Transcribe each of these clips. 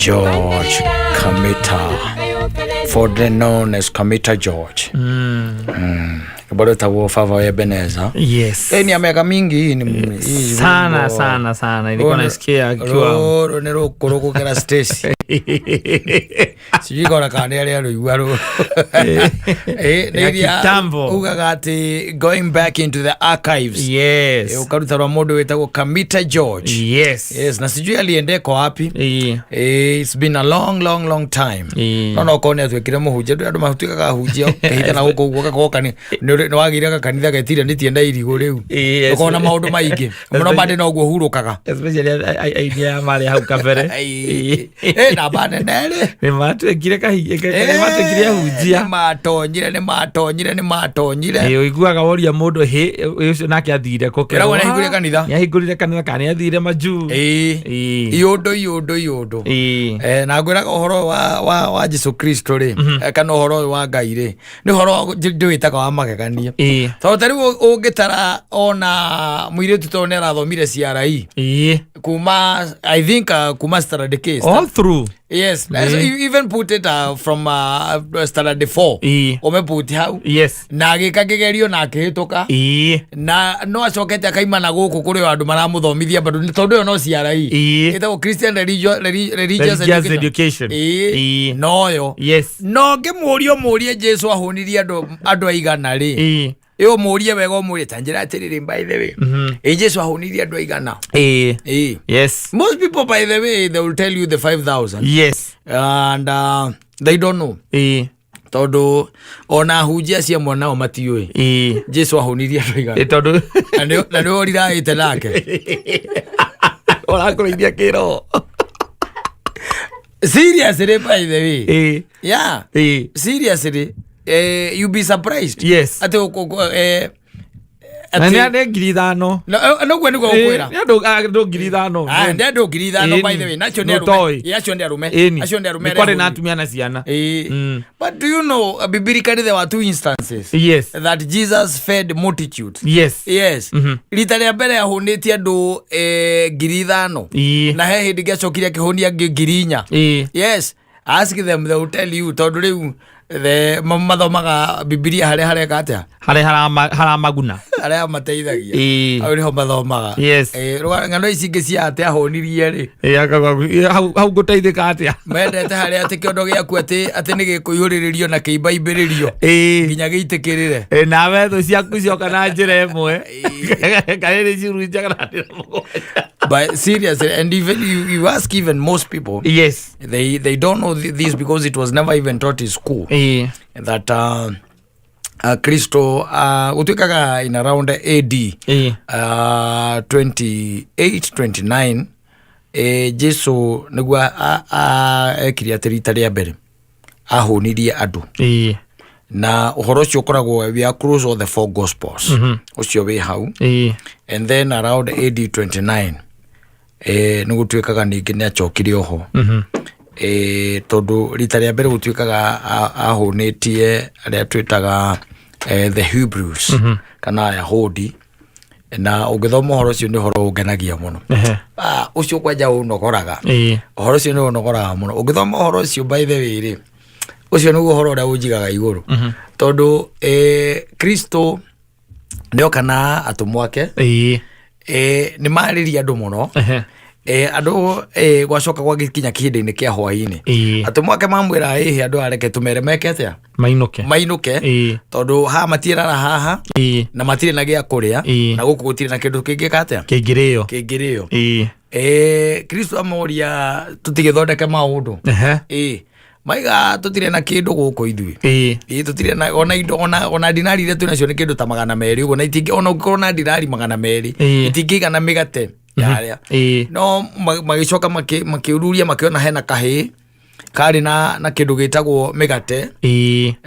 George Kamita, fondly known as Kamita George. Bado tagwo baba wa Ebeneza. Yes. Ni ya miaka mingi hii ni hii Sana wimbo. sana sana, ilikuwa nasikia akiwa Rũrũ nĩ rũkũrũ gũkĩra Stacy. Sijui kona kana nĩ arĩa rũigua rũ. Nĩ Ya iria kitambo. ugaga atĩ going back into the archives. Yes. Ũkaruta rwa mũndũ wĩtagwo Kamita George. Yes. Yes, na sijui aliendeko wapi. Ĩĩ. It's been a long, long, long time. Ĩĩ. No okorwo nĩ atuĩkire mũhunjia, ndũĩ andũ matuĩkaga ahunjia kahinda na gũkũ ũguo gakorwo nĩ wagĩire gakanitha getiranĩtie na irigũ rĩu. Ĩĩ, Ũkorwo na maũndũ maingĩ mũno mbandĩ noguo hurũkaga. Especially aini aya marĩ hau kabere. Ĩĩ. Namba nene rĩ. Nĩ matuĩkire nĩ matuĩkire ahunjia. Nĩ matonyire, nĩ matonyire, nĩ matonyire. Ĩĩ, ũiguaga woria mũndũ hĩ ũcio nake athire kũ? Wĩragwo nĩahingũrire kanitha. Nĩahingũrire kanitha kana nĩathire majuu. Ĩĩ. Iũndũ, iũndũ, iũndũ. Ĩĩ. Na ngwĩraga ũhoro wa Jesu Kristo rĩ, kana ũhoro ũyũ wa Ngai rĩ, nĩ ũhoro ndĩwĩtaga wa magegania. Ĩĩ. Tondũ ta rĩu ũngĩtara ona mũirĩtu tondũ nĩ arathomire CRE kuma, I think, kuma standard K. All through. Yes. So you even put it from standard 4. Ũmeput hau. Na agĩka kĩgerio na akĩhĩtũka. Na no acokete akaima na gũkũ kũrĩ o andũ maramũthomithia bado tondũ ĩyo no CRE. Ĩtagwo Christian Religious Religious Education. Education. Ĩĩ. Noyo. No ngĩmũria ũmũrie Jesu ahũnirie andũ aigana rĩ. Ĩ ũmũrie wega, ũmũrie ta njĩra atĩrĩrĩ, by the way. Ĩ Jesu ahũnirie andũ aigana? Ĩĩ. Ĩĩ. Yes. Most people, by the way, they will tell you the 5,000. And they don't know. Tondũ ona ahunjia acio amwe nao matiũĩ. Jesu ahũnirie andũ aigana. Ĩ tondũ Na nĩ ũriraĩte nake. Ũrakũrĩithia kĩroho. Seriously, by the way. Yeah. Seriously. You be surprised. Atĩ Na nĩ andũ 5,000. Noguo nĩguo gũkwĩra. Nĩ andũ 5,000. Ah, nĩ andũ 5,000, by the way. Nacio nĩ arũme. Nũtoĩ. Ĩ, acio nĩ arũme. Ĩni. Acio nĩ arũme Nĩ kwarĩ arĩa na ahũni. atumia na ciana. Ĩ. But do you know, biblically there were two instances that Jesus fed multitudes. Yes. Rita rĩa mbere ahũnĩtie andũ 5,000. Na he hĩndĩ ĩngĩ acokire akĩhũnia angĩ 4,000. Yes. Ask them, they will tell you, tondũ rĩu mathomaga Bibilia harĩa hareka atĩa? Harĩa haramaguna. Harĩa mateithagia. Hau nĩho mathomaga. Ng'ano ici ingĩ cia atĩ ahũnirie rĩ. Ĩ, hau ngũteithĩka atĩa? Mendete harĩa atĩ kĩondo gĩaku atĩ nĩ gĩkũihũrĩrĩrio na kĩimbaimbĩrĩrio nginya gĩitĩkĩrĩre. Ĩ, nawe thũ ciaku cioka na njĩra ĩmwe kana nĩ cirunja kana njĩra mũgwanja. But seriously, and even you ask even most people, they don't know this because it was never even taught in school that Kristo gũtuĩkaga in around AD 28 29, Jesu nĩguo ekire atĩ rita rĩa mbere ahũnirie andũ. Na ũhoro ũcio ũkoragwo we are across all the four gospels, ũcio wĩ hau. And then around AD 29, nĩ gũtuĩkaga ningĩ nĩ acokire oho, tondũ rita rĩa mbere gũtuĩkaga ahũnĩtie arĩa twĩtaga the Hebrews kana Ayahudi. Na ũngĩthoma ũhoro ũcio, nĩ ũhoro ũngenagia mũno. Ah, ũcio kwanja ũnogoraga. Ũhoro ũcio nĩ ũnogoraga mũno ũngĩthoma ũhoro ũcio, by the way rĩ. Ũcio nĩguo ũhoro ũrĩa ũnjigaga igũrũ, tondũ Kristo nĩoka na atũmwo ake, nĩ marĩria andũ mũno. Andũ gwacoka gwagĩkinya kĩhinda-inĩ kĩa hwaĩ-inĩ, atũmwo ake mamwĩra, ĩhĩ, andũ areke tũmere meke atĩa? Mainũke. Mainũke, tondũ haha matirara haha na matirĩ na gĩa kũrĩa, na gũkũ gũtirĩ na kĩndũ kĩngĩka atĩa? Kĩngĩrĩo. Kĩngĩrĩo. Kristo amoria, tũtigĩthondeke maũndũ. Ĩ maiga tũtirĩ na kĩndũ gũkũ ithuĩ. Ĩ tũtirĩ na ona indo, ona dinari iria twĩ nacio nĩ kĩndũ ta 200 ũguo, na itingĩ, ona ũngĩkorwo na dinari 200, itingĩigana mĩgate yarĩa. No magĩcoka makĩururia, makĩona hena kahĩĩ karĩ na kĩndũ gĩtagwo mĩgate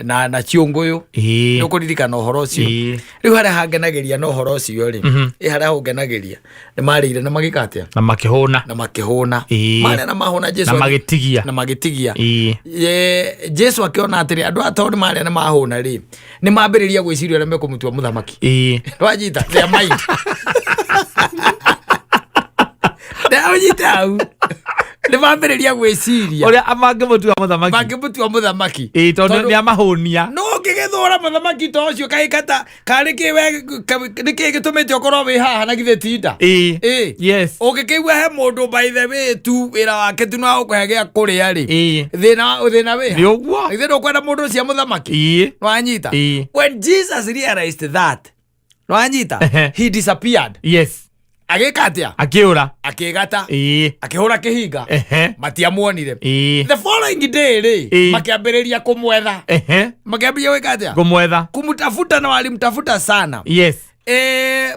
na ciũngũyũ. Nĩ ũkũririkana ũhoro ũcio? Ĩĩ. Rĩu harĩa hangenagĩria na ũhoro ũcio rĩ, ĩ harĩa hũngenagĩria nĩ marĩire na magĩka atĩa? Na makĩhũna. Na makĩhũna. Marĩa na mahũna, Jesu Na magĩtigia. Na magĩtigia. Jesu akĩona atĩrĩ, andũ aya tondũ nĩ marĩa nĩ mahũna rĩ, nĩ mambĩrĩria gwĩciria ũrĩa mekũmũtua mũthamaki. Wanyita their mind, ndaunyita hau. Nĩ mambĩrĩria gwĩciria Ũrĩa mangĩmũtua mũthamaki. Mangĩmũtua mũthamaki. Ĩĩ, tondũ Tondũ- nĩ amahũnia. No ũngĩgĩthũra mũthamaki ta ũcio kaĩ kata karĩ kĩ we nĩ kĩ gĩtũmĩte ũkorwo wĩ haha na githĩ ti nda? Ĩĩ. Ĩĩ. Yes. Ũngĩkĩigua he mũndũ, by the way, tu wĩra wake tu no gũkũhe gĩa kũrĩa rĩ, Ĩĩ. thĩna thĩna wĩ Nĩ ũguo. Githĩ ndũkwenda mũndũ ũcio mũthamaki? Ĩĩ. Nwanyita? Ĩĩ. When Jesus realized that, nwanyita, Ehe. he disappeared. Yes. Agĩka atĩa? Akĩũra. Akĩgata. Ĩĩ. Akĩhũra kĩhinga. Matiamuonire. The following day rĩ, makĩambĩrĩria kũmwetha. Makĩambĩrĩria gwĩka atĩa? Kũmwetha. Kumtafuta, na walimtafuta sana. Yes.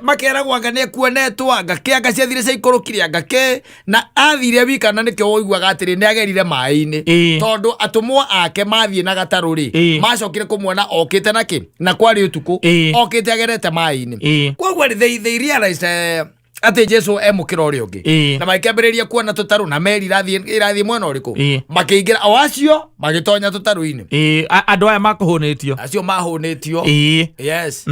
Makeragwo anga nĩ ekuonetwo, anga kĩ, anga ciathire ciaikũrũkire, anga kĩ, na athire wika, na nĩkĩo ũiguaga atĩrĩ nĩ agerire maĩ-inĩ, tondũ atũmwo ake mathiĩ na gatarũ rĩ, macokire kũmuona okĩte na kĩ, na kwarĩ ũtukũ, okĩte agerete maĩ-inĩ. Koguo rĩ, they realized atĩ Jesu e mũkĩra ũrĩa ũngĩ, na makĩambĩrĩria kuona tũtarũ na meri irathiĩ mwena ũrĩkũ. Makĩingĩra o acio, magĩtonya tũtarũ-inĩ. Ĩĩ. Andũ aya makũhũnĩtio. Acio mahũnĩtio. Yes.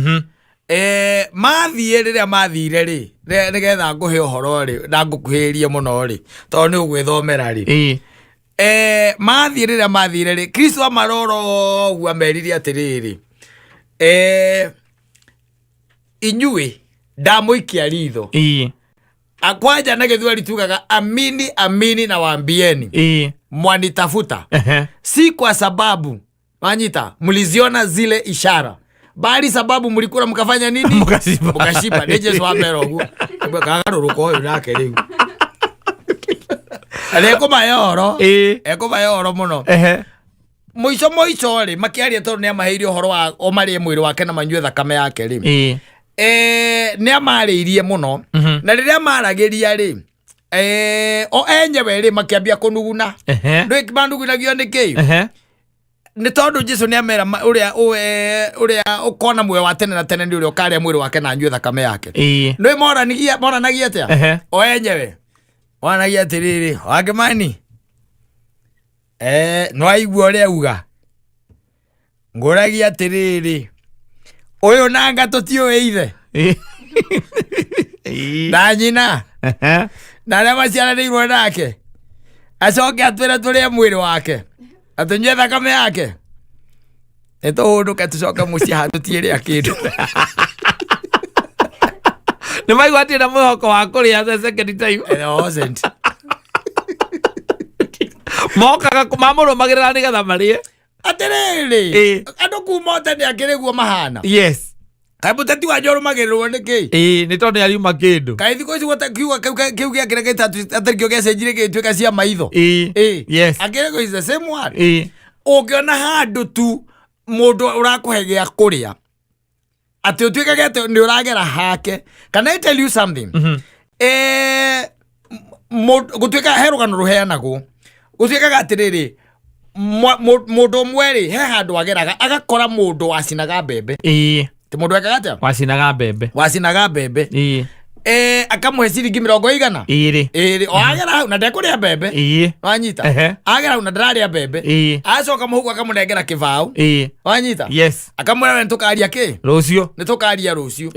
Mathiĩ, rĩrĩa mathire rĩ, nĩgetha ngũhe ũhoro rĩ na ngũkuhĩrĩrie mũno rĩ, tondũ nĩ ũgwĩthomera rĩ. Mathiĩ, rĩrĩa mathire rĩ, Kristo amarora ũguo, amerire atĩrĩrĩ, inyuĩ ndamũikia ritho. Akwanja na Gĩthweri tugaga, "Amini amini nawaambieni, mwanitafuta si kwa sababu wanyita mliziona zile ishara, bali sababu mlikula mkafanya nini?" Mukashiba. Mukashiba. Nĩ Jesu wamera ũguo, kagarũrũka ũyũ nake rĩu na ekũmahe ũhoro. Ekũmahe ũhoro mũno. Mũico mũico rĩ, makĩaria, tondũ nĩ amaheire ũhoro wa o marĩe mwĩrĩ wake na manyue thakame yake rĩ, nĩ amarĩirie mũno. Na rĩrĩa maragĩria rĩ, o enyewe rĩ, makĩambia kũnuguna. Ndũĩ manugunagio nĩ kĩ? Nĩ tondũ Jesu nĩ amera ũrĩa ũrĩa ũkona muoyo wa tene na tene nĩ ũrĩa ũkarĩa mwĩrĩ wake na anyue thakame yake. Nĩ moranagia atĩa? O enyewe moranagia atĩrĩrĩ, Wangĩmani, no aigua ũrĩa auga, ngũragia atĩrĩrĩ, ũyũ nanga tũtiũĩ ithe na nyina na arĩa maciaranĩirwo nake, acoke atwĩre tũrĩe mwĩrĩ wake na tũnyue thakame yake? Nĩ tũhũndũke tũcoke mũciĩ haha, tũtiĩrĩa kĩndũ. Nĩ maigua atirĩ na mwĩhoko wa kũrĩa the second time. It wasn't. Mokaga mamũrũmagĩrĩra nĩgetha marĩe. Atĩrĩrĩ, andũ kuma tene akĩrĩ guo mahana. Kaĩ mũteti wanyu arũmagĩrĩrwo nĩ kĩ? Ĩĩ, nĩ tondũ nĩ ariuma kĩndũ. Kaĩ thikũ ici kiugo kĩu gĩakĩre gĩtatu atĩ kĩo gĩacenjire gĩgĩtuĩka cia maitho? Yes. Akĩrĩ go is the same one. Ũngĩona handũ tu mũndũ ũrakũhe gĩa kũrĩa, atĩ ũtuĩkage atĩ nĩ ũragera hake. Can I tell you something? Gũtuĩka he rũgano rũheanagwo, gũtuĩkaga atĩrĩrĩ, mũndũ ũmwe rĩ, he handũ ageraga agakora mũndũ wacinaga mbembe. Ti mũndũ ekaga atĩa? Wacinaga mbembe. Wacinaga mbembe. Akamũhe ciringi mĩrongo igana 2. Ĩrĩ, o agera hau na ndekũrĩa mbembe. Wanyita? Agera hau na ndararĩa mbembe. Acoka mũhuko, akamũnengera kĩbaũ. Wanyita? Yes. Akamwĩra, "We nĩtũkaria kĩ?" Rũciũ. Nĩtũkaria rũciũ.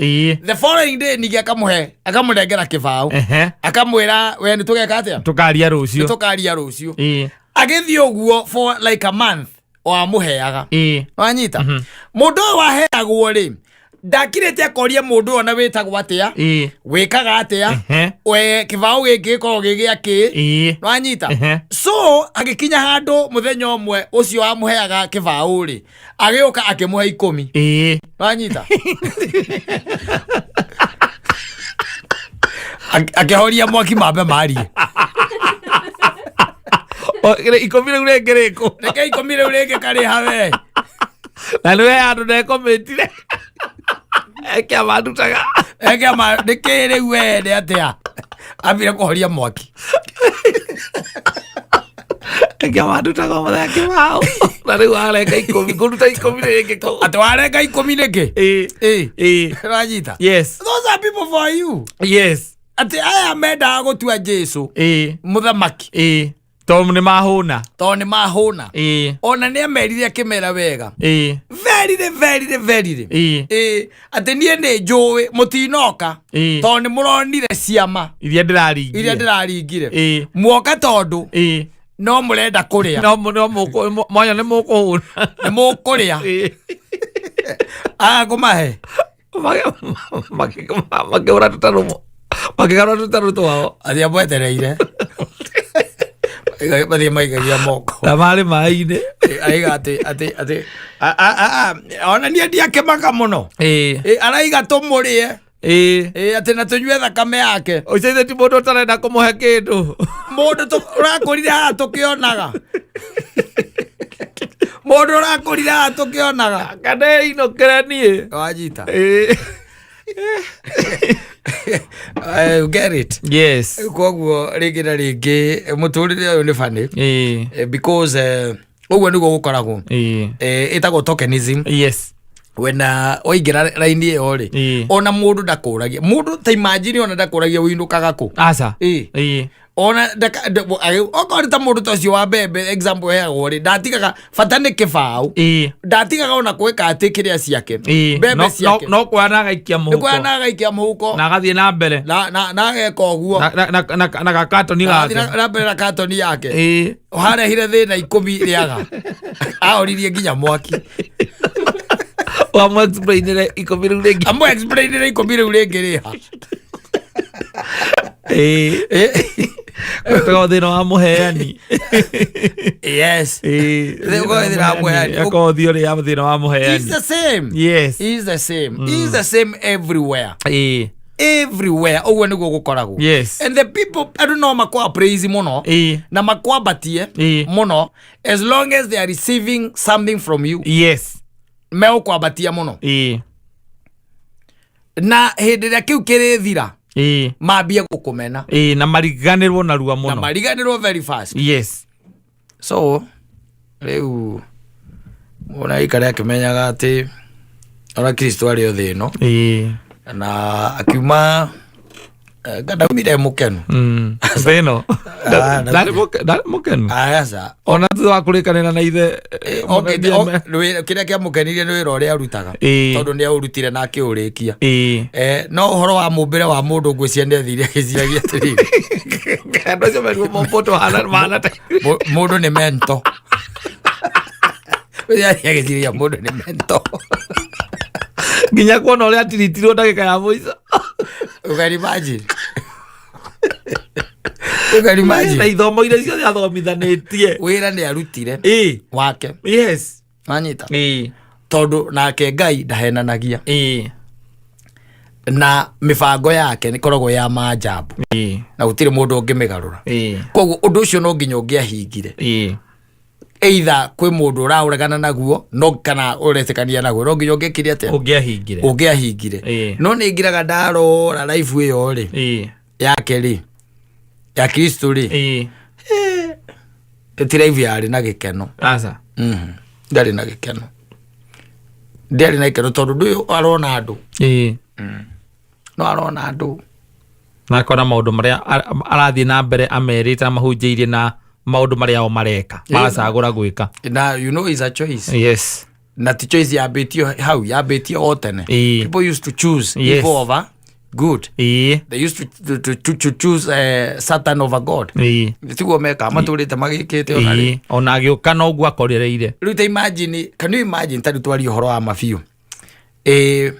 The following day ningĩ akamũhe, akamũnengera kĩbaũ. Akamwĩra, "We nĩtũgeka atĩa?" Tũkaria rũciũ. Nĩtũkaria rũciũ. Agĩthiĩ ũguo for like a month, o amũheaga. Wanyita? Mũndũ ũyũ waheagwo rĩ, ndakirĩte akoria mũndũ ũyũ ona wĩtagwo atĩa, wĩkaga atĩa, we kĩbaũ gĩkĩ gĩkoragwo gĩ gĩa kĩ. Wanyita? So agĩkinya handũ mũthenya ũmwe, ũcio wamũheaga kĩbaũ rĩ, agĩũka akĩmũhe 10. Wanyita? Akĩhoria mwaki mambe marie. O, 10 rĩu rĩngĩ rĩkũ? Reke 10 rĩu rĩngĩ karĩ hawe. Na nĩ we handũ ndekomĩtire eke amandutaga. Eke ma nĩkĩ rĩu we nĩ atĩa ambire kũhoria mwaki. Eke amandutaga mũthenya kĩbaũ, na rĩu arenga 10, kũruta 10 rĩngĩ kũ? Atĩ warenga 10 nĩkĩ? Ĩĩ. Wanyita? Yes. Those are people for you. Yes. Atĩ aya mendaga gũtua Jesu mũthamaki. Tondũ nĩ mahũna. Tondũ nĩ mahũna. Ona nĩ amerire akĩmera wega, verire verire verire, ĩĩ, atĩ niĩ nĩ njũĩ mũtinoka tondũ nĩ mũronire ciama iria ndĩraringie, iria ndĩraringire. Muoka tondũ no mũrenda kũrĩa. No no mwanya nĩ mũkũhũna. Nĩ mũkũrĩa. Aga kũmahe. Makĩhũra tũtarũ, makĩgarũra tũtarũ twao. Athiĩ amwetereire, mathiĩ maigagia moko. Na marĩ maĩ-inĩ. Aiga atĩ ona niĩ ndiakĩmaka mũno. Araiga tũmũrĩe, atĩ na tũnyue thakame yake. Ũcio ithe ti mũndũ ũtarenda kũmũhe kĩndũ. Mũndũ ũrakũrire haha tũkĩonaga, mũndũ ũrakũrire haha tũkĩonaga. Kana inũkĩre niĩ. Wanyita? Ĩĩ. You get it? Yes. Koguo rĩngĩ na rĩngĩ mũtũrĩre ũyũ nĩ funny, because ũguo nĩguo gũkoragwo. Ĩtagwo tokenism. Wena waingĩra raini ĩyo rĩ, ona mũndũ ndakũragia, mũndũ ta imagine, ona ndakũragia wĩinũkaga kũ. Aca. Ona okorwo nĩ ta mũndũ ta ũcio wa mbembe, example heagwo rĩ, ndatigaga bata nĩ kĩbaũ, ndatigaga ona gwĩka atĩ kĩrĩa ciake, mbembe ciake. No kuoya na agaikia nĩ mũhuko. kuoya na agaikia mũhuko. Na agathiĩ na mbere. Na ageka ũguo. Na gakatoni Na agathiĩ gake. na mbere na katoni yake. Harehire thĩna 10 rĩaga ahoririe nginya mwaki. Wamũ explainĩre 10 rĩu rĩngĩ. Amwe explainire 10 rĩu rĩngĩ rĩha. Wĩtagwo thĩna wa mũheani. Yes. Ũkorwo thĩna wa mũheani. Akorwo theory ya thĩna wa It's mũheani. the same. It's the same. It's the same everywhere. Everywhere ũguo nĩguo gũkoragwo. And the people, andũ no makwa praise mũno na makwambatie mũno as long as they are receiving something from you. Megũkwambatia mũno, na hĩndĩ ĩrĩa kĩu kĩrĩthira, mambie gũkũmena. Ĩĩ, na mariganĩrwo narua Na mũno. mariganĩrwo very fast. So rĩu mũndũ aikare akĩmenyaga atĩ ona Kristo arĩ o thĩ ĩno, na akiuma ndaumire mũkenu. Thĩ ĩno. Ah, Ndarĩ mũkenu aca. Ona thutha wa kũrĩkanĩra na ithe Kĩrĩa kĩamũkenirie nĩ wĩra ũrĩa arutaga, tondũ nĩ aũrutire na akĩũrĩkia. No ũhoro wa mũmbĩre wa mũndũ, ngwĩciria nĩ athire agĩciragia atĩrĩrĩ, Andũ acio merirwo mombũtwo mahana ta Mũndũ nĩ mento. Ngwĩciria agĩciria mũndũ nĩ mento. Nginya kuona ũrĩa atiritirwo ndagĩka ya mũico. You can imagine. You can Na imagine. ithomo iria ciothe athomithanĩtie. Wĩra nĩ arutire wake. Wanyita? Tondũ nake Ngai ndahenanagia, na mĩbango yake nĩ koragwo ya maajabu, na gũtirĩ mũndũ ũngĩmĩgarũra. Koguo ũndũ ũcio no nginya ũngĩahingire, either kwĩ mũndũ ũraũregana naguo no kana ũretĩkania naguo, no nginya ũngĩkire atĩa? Ũngĩahingire. Ũngĩahingire. No nĩ ngiraga ndarora life ĩyo rĩ, yake rĩ, ya Kristo rĩ, ti life yarĩ na gĩkeno. Aca. Ndarĩ na gĩkeno, ndiarĩ na gĩkeno, tondũ ndũyũ arona andũ, no arona andũ. Na akona maũndũ marĩa arathiĩ na mbere amerite, amahunjĩirie, na maũndũ marĩa o mareka, maracagũra gwĩka. Na you know is a choice. Na ti choice yambĩtio hau, yambĩtio o tene. People used to choose evil over good. They used to choose Satan over God. Tiguo meka matũrĩte magĩkĩte ona rĩ. Ona agĩũka noguo akorereire. Rĩu ta imagine, can you imagine, ta rĩu twarie ũhoro wa mabiũ, ĩ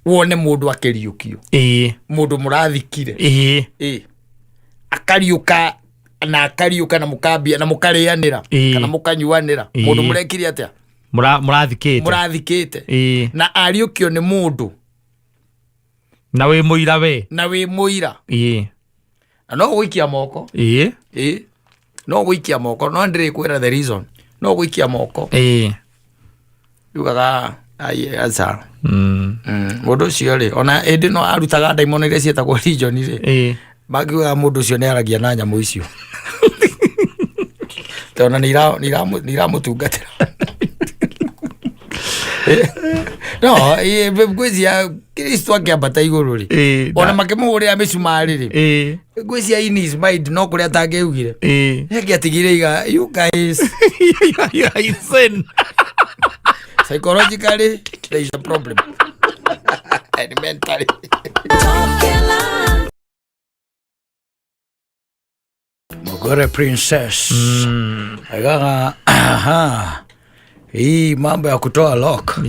wone mũndũ akĩriũkio, mũndũ mũrathikire, ĩ akariũka, na akariũka na mũkambia na mũkarĩanĩra, kana mũkanyuanĩra, mũndũ mũrekire atĩa? Mũrathikĩte. Mũrathikĩte. Na ariũkio nĩ mũndũ. Na wĩ mũira we. Na wĩ mũira. Na no gũikia moko. Ĩ no gũikia moko, no ndĩrĩ kwĩra the reason, no gũikia moko. Yugaga ai aca. Mũndũ ũcio rĩ, ona ĩndĩ no arutaga ndaimono iria ciĩtagwo legion rĩ, makiugaga mũndũ ũcio nĩ aragia na nyamũ icio, tondũ nĩ iramũtungatĩra. No ngwĩcia Kristo akĩambata igũrũ rĩ, ona makĩmũhũrĩra mĩcumarĩ rĩ, ngwĩcia in his mind no kũrĩa atangĩugire nĩangĩatigire iga, you guys, You are insane. Psychologically there is a problem and mentally. Mugore Princess aigaga, aha, hii mambo ya kutoa lock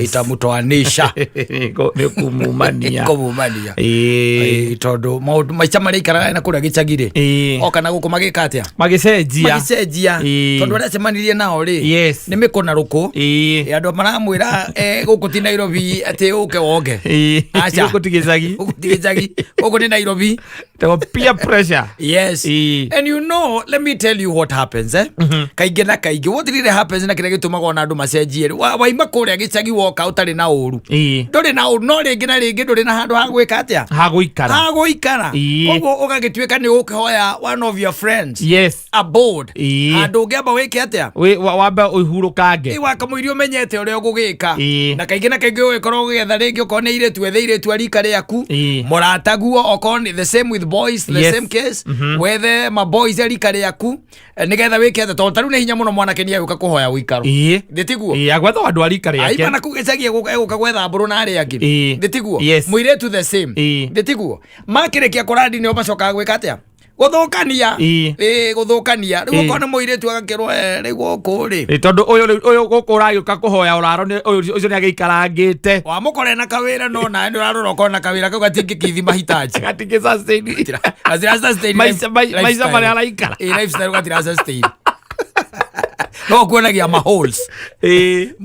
itamtoanisha. Nĩ kumumania. Kũmumania. Ĩĩ, tondũ maũndũ maica marĩa ikaraga na kũrĩa gĩcagi rĩ, oka na gũkũ magĩka atĩa? Magĩcenjia. Magĩcenjia. Tondũ arĩa acemanirie nao rĩ, nĩ mĩkũ na rũkũ. Andũ maramwĩra gũkũ ti Nairobi atĩ ũke wonge. Aca. Gũkũ ti gĩcagi. Gũkũ ti gĩcagi, gũkũ nĩ Nairobi. Tagwo peer pressure. Yes. And you know, let me tell you what happens, eh? Kaingĩ na kaingĩ, what really happens na kĩrĩa gĩtũmaga ona andũ macenjie rĩ, waima kũrĩa gĩcagi woka ũtarĩ na ũru, ndũrĩ na ũru, no rĩngĩ na rĩngĩ ndũrĩ na handũ ha gwĩka atĩa? Ha gũikara. Ha gũikara. Koguo ũgagĩtuĩka nĩ ũkĩhoya one of your friends aboard, handũ ũngĩamba wĩke atĩa? Wambe ũhurũkange. Wakamũiria ũmenyete ũrĩa ũgũgĩka. Na kaingĩ na kaingĩ ũgĩkorwo ũgĩetha rĩngĩ okorwo nĩ airĩtu, ethe airĩtu a rika rĩaku, mũrataguo, okorwo nĩ the same with boys, the same case, wethe ma boys a rika rĩaku, nĩgetha wĩke atĩa? Tondũ ta rĩu nĩ hinya mũno mwanake nĩ agũka kũhoya ũikaro. Thĩ tiguo? Agwetha andũ a rika aima rĩake. Na kũu gĩcagi egũka gwetha mbũrũ na arĩa angĩ. Thĩ tiguo? Yes. Mũirĩtu the same. Thĩ tiguo? Makĩrĩkia kũrandi nĩo macokaga gwĩka atĩa? Gũthũkania. Ĩĩ, gũthũkania. Rĩu okorwo nĩ mũirĩtu agakĩrwo, rĩu gũkũ rĩ, Tondũ ũyũ rĩu ũyũ gũkũ ũragĩũka kũhoya ũraro nĩ ũyũ ũcio nĩ agĩikarangĩte. Wamũkore na kawĩra, no nawe nĩ ũrarora ũkona kawĩra kau gatingĩkithi mahitaji. Gatingĩ sustain. Gatira sustain Maica lifestyle. Marĩa araikara. Ĩĩ, lifestyle gatira sustain, no kuonagia ma holes,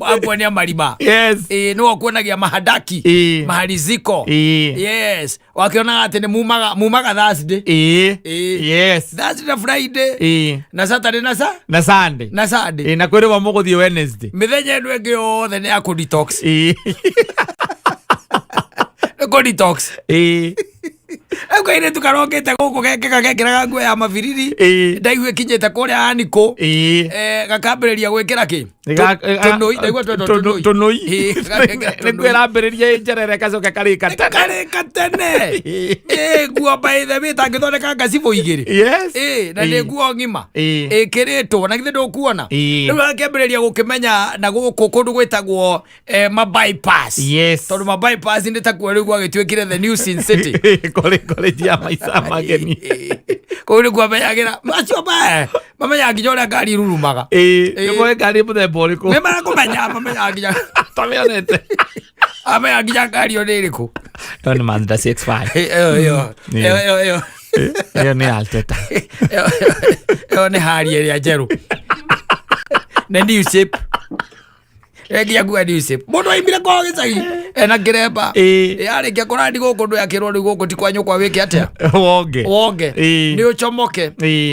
akuonia marima. Ĩĩ, no kuonagia mahadaki, mahali ziko. Yes, wakĩonaga atĩ nĩ mumaga Thursday. Thursday na Friday na Saturday na sa Na Sunday. Na Sunday. Na kwĩrĩwa mũgũthiĩ Wednesday. Mĩthenya ĩno ĩngĩ yothe nĩ ya kũ detox. Nĩ kũ detox. Rĩu kairĩtu karokĩte gũkũ gekĩga gekĩraga nguo ya mabiriri, ndaigua ĩkinyĩte kũrĩa Aniko, gakambĩrĩria gwĩkĩra kĩ? Tũnũi, ndaigua twetwo tũnũi. Tũnũi. Ĩĩ, gagekĩra nĩguo tũnũi. ĩrambĩrĩria ĩ njerere gacoka karĩka tene. Karĩka tene. Ĩĩ, nguo by the way tangĩthondeka ngacibũ igĩrĩ. Ĩĩ, na nĩ nguo ng'ima ĩkĩrĩtwo na githĩ ndũkuona? Rĩu akĩambĩrĩria gũkĩmenya na gũkũ kũndũ gwĩtagwo ma bypass, tondũ ma bypass nĩ takuo rĩu gwagĩtuĩkire the new Sin City. College ya maica mageni. Kũu nĩkuo amenyagĩra macio mamenyaga nginya ũrĩa ngari irurumaga. Nĩmoĩ ngari mũthemba ũrĩkũ. Nĩ marakũmenya, mamenyaga nginya Tamĩonete. Amenya nginya ngari ĩyo nĩ ĩrĩkũ. Ĩyo nĩ Mazda CX-5. Ĩyo ĩyo ĩyo ĩyo ĩyo. Ĩyo nĩ Alteta. Ĩyo nĩ hari ĩrĩa njerũ, nĩ new shape. Nginya kuga new shape, mũndũ aimire kwao gĩcagi ena kĩremba. Yarĩkia kũrandi gũkũ ndũ yakĩrwo rĩu gũkũ ti kwa nyũkwa, wĩke atĩa? Wonge. Wonge. Nĩ ũcomoke.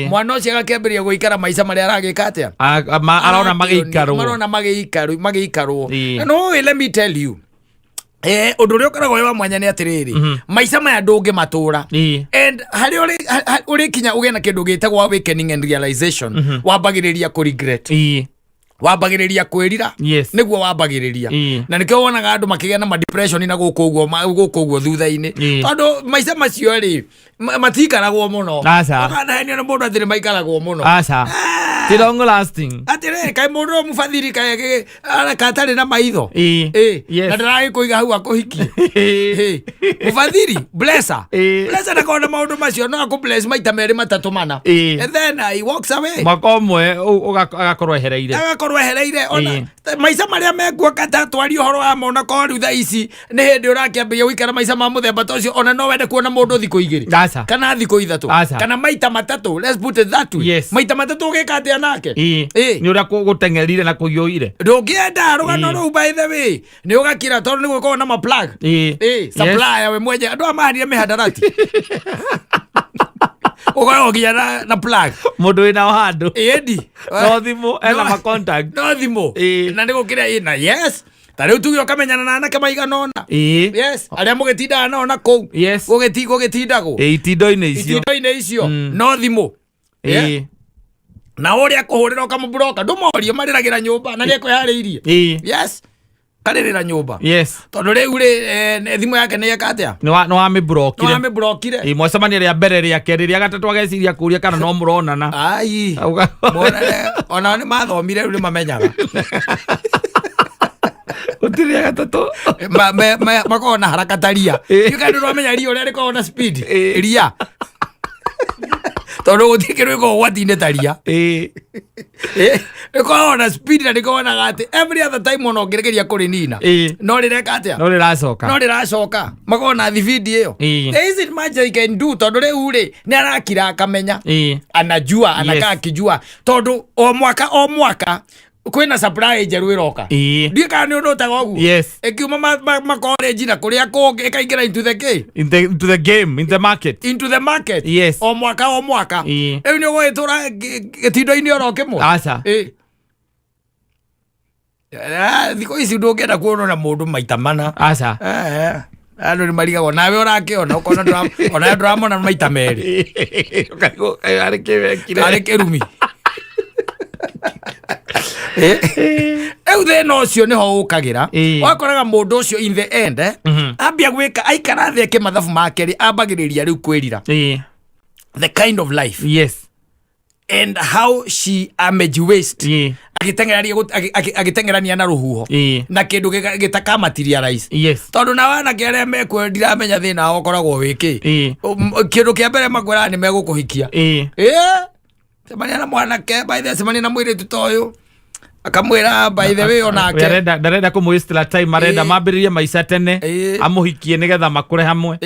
Mwana ũcio agakĩambĩrĩria gũikara maica marĩa aragĩka atĩa? Arona magĩikarwo. Marona magĩikarwo. No let me tell you, ũndũ ũrĩa ũkoragwo wĩ wa mwanya nĩ atĩrĩrĩ, maica maya ndũngĩmatũra. And harĩa ũrĩkinya ũgĩe na kĩndũ gĩtagwo awakening and realization, wambagĩrĩria kũ regret, wambagĩrĩria kwĩrira. Nĩguo wambagĩrĩria. Na nĩkĩo wonaga andũ makĩgĩa na ma depression na gũkũ ũguo gũkũ ũguo thutha-inĩ, tondũ maica macio rĩ, matiikaragwo mũno. Aca. Ũkanahenio nĩ mũndũ atĩ nĩ maikaragwo mũno. Aca, ti long lasting. Atĩrĩrĩ, kaĩ mũndũ ũyũ mũbathiri kaĩ areka atarĩ na maitho? Na ndĩragĩkũiga hau akũhikie. Mũbathiri blesser. Blesser ndakorwo na maũndũ macio, no akũ bless maita merĩ matatũ mana, and then he walks away. Mwaka ũmwe agakorwo ehereire. Agakorwo ehereire ona maica marĩa mekuo katatwaria ũhoro wa mona korwo rĩu thaa ici nĩ hĩndĩ ũrakĩambĩrĩria gũikara maica ma mũthemba ta ũcio, ona no wende kuona mũndũ thikũ 2 Aca. kana thikũ 3 Aca. kana maita matatũ, let's put it that way. Maita matatũ ũgĩka atĩa nake? Nĩ ũrĩa gũteng'erire na kũiyũire. Ndũngĩenda rũgano rũu, by the way, nĩ ũgakira tondũ nĩ gũkorwo na maplug. Supplier we mwenye andũ aya mahandire mĩhandarati, ũkoragwo nginya na plug. Mũndũ wĩna handũ. Ĩndi. No thimũ ena ma contact. No thimũ. Na nĩ gũkĩrĩa ĩna, yes, ta rĩu tuge ũkamenyana na anake maigana ũna. Yes, arĩa mũgĩtindaga nao na kũu. Gũgĩtindagwo. Itindo-inĩ icio. Itindo-inĩ icio, no thimũ. Na ũrĩa kũhũrĩra ũkamũbroka, ndũmorie marĩragĩra nyũmba na nĩekwĩharĩirie. Yes. Karĩrĩra nyũmba. Yes. Tondũ rĩu rĩ thimũ yake nĩ eka atĩa? Nĩ wa nĩ wamĩmburokire. Nĩ wamĩmburokire. Ĩ, mwacemania rĩa mbere, rĩa kerĩ, rĩa gatatũ, ageciria kũria kana no mũronana. Ai. Monane, onao nĩ mathomire, rĩu nĩ mamenyaga. Gũtirĩ rĩa gatatũ. Makoragwo na haraka ta ria. Ndiũĩ kana nĩ ũramenya ria ũrĩa rĩkoragwo na speed. Ria tondũ gũtirĩ kĩndũ gĩkoragwo ũgwati-inĩ ta ria. Rĩkoragwo na speed na rĩkonaga atĩ every other time ona ũngĩregeria kũrĩnina, no rĩreka atĩa? No rĩracoka. No rĩracoka. Makoragwo na thibindi ĩyo. There isn't much they can do tondũ rĩu rĩ nĩ arakira akamenya, anajua, anakaa akijua tondũ o mwaka o mwaka kwĩna supply njerũ ĩroka. Ndiũĩ kana nĩ ũndũ ũtaga ũguo. Ĩkiuma makorenji na kũrĩa kũngĩ ĩkaingĩra into the kĩ? Into the game, in the market. Into the market. O mwaka o mwaka. Rĩu nĩ ũgũgĩtũra gĩtindo-inĩ oro kĩmwe? Aca. Ĩ. Ah, thikũ ici ndũngĩenda kuonwo na mũndũ maita mana. Aca. Eh, andũ nĩ marigagwo nawe ũrakĩona ũkona ona ndũramona maita merĩ. Ũkarigwo kaĩ arĩ kĩ wekire. Arĩ kĩrumi. Eh, rĩu thĩna ũcio nĩho ũkagĩra. Wakoraga mũndũ ũcio in the end ambia gwĩka, aikara thĩ eke mathabu make rĩ, ambagĩrĩria rĩu kwĩrira the kind of life and how she amejiwaste agĩteng'erania na rũhuho na kĩndũ gĩtaka materialize. Tondũ na wanake arĩa mekuo ndiramenya thĩna wao ũkoragwo wĩkĩ. Kĩndũ kĩa mbere makwĩraga nĩ megũkũhikia. Ĩ, cemania na mwanake, by the way, cemania na mũirĩtu ta ũyũ, akamwĩra by the way onake Ndarenda kũmũ time, arenda mambĩrĩrie maica tene, amũhikie nĩgetha makũre hamwe.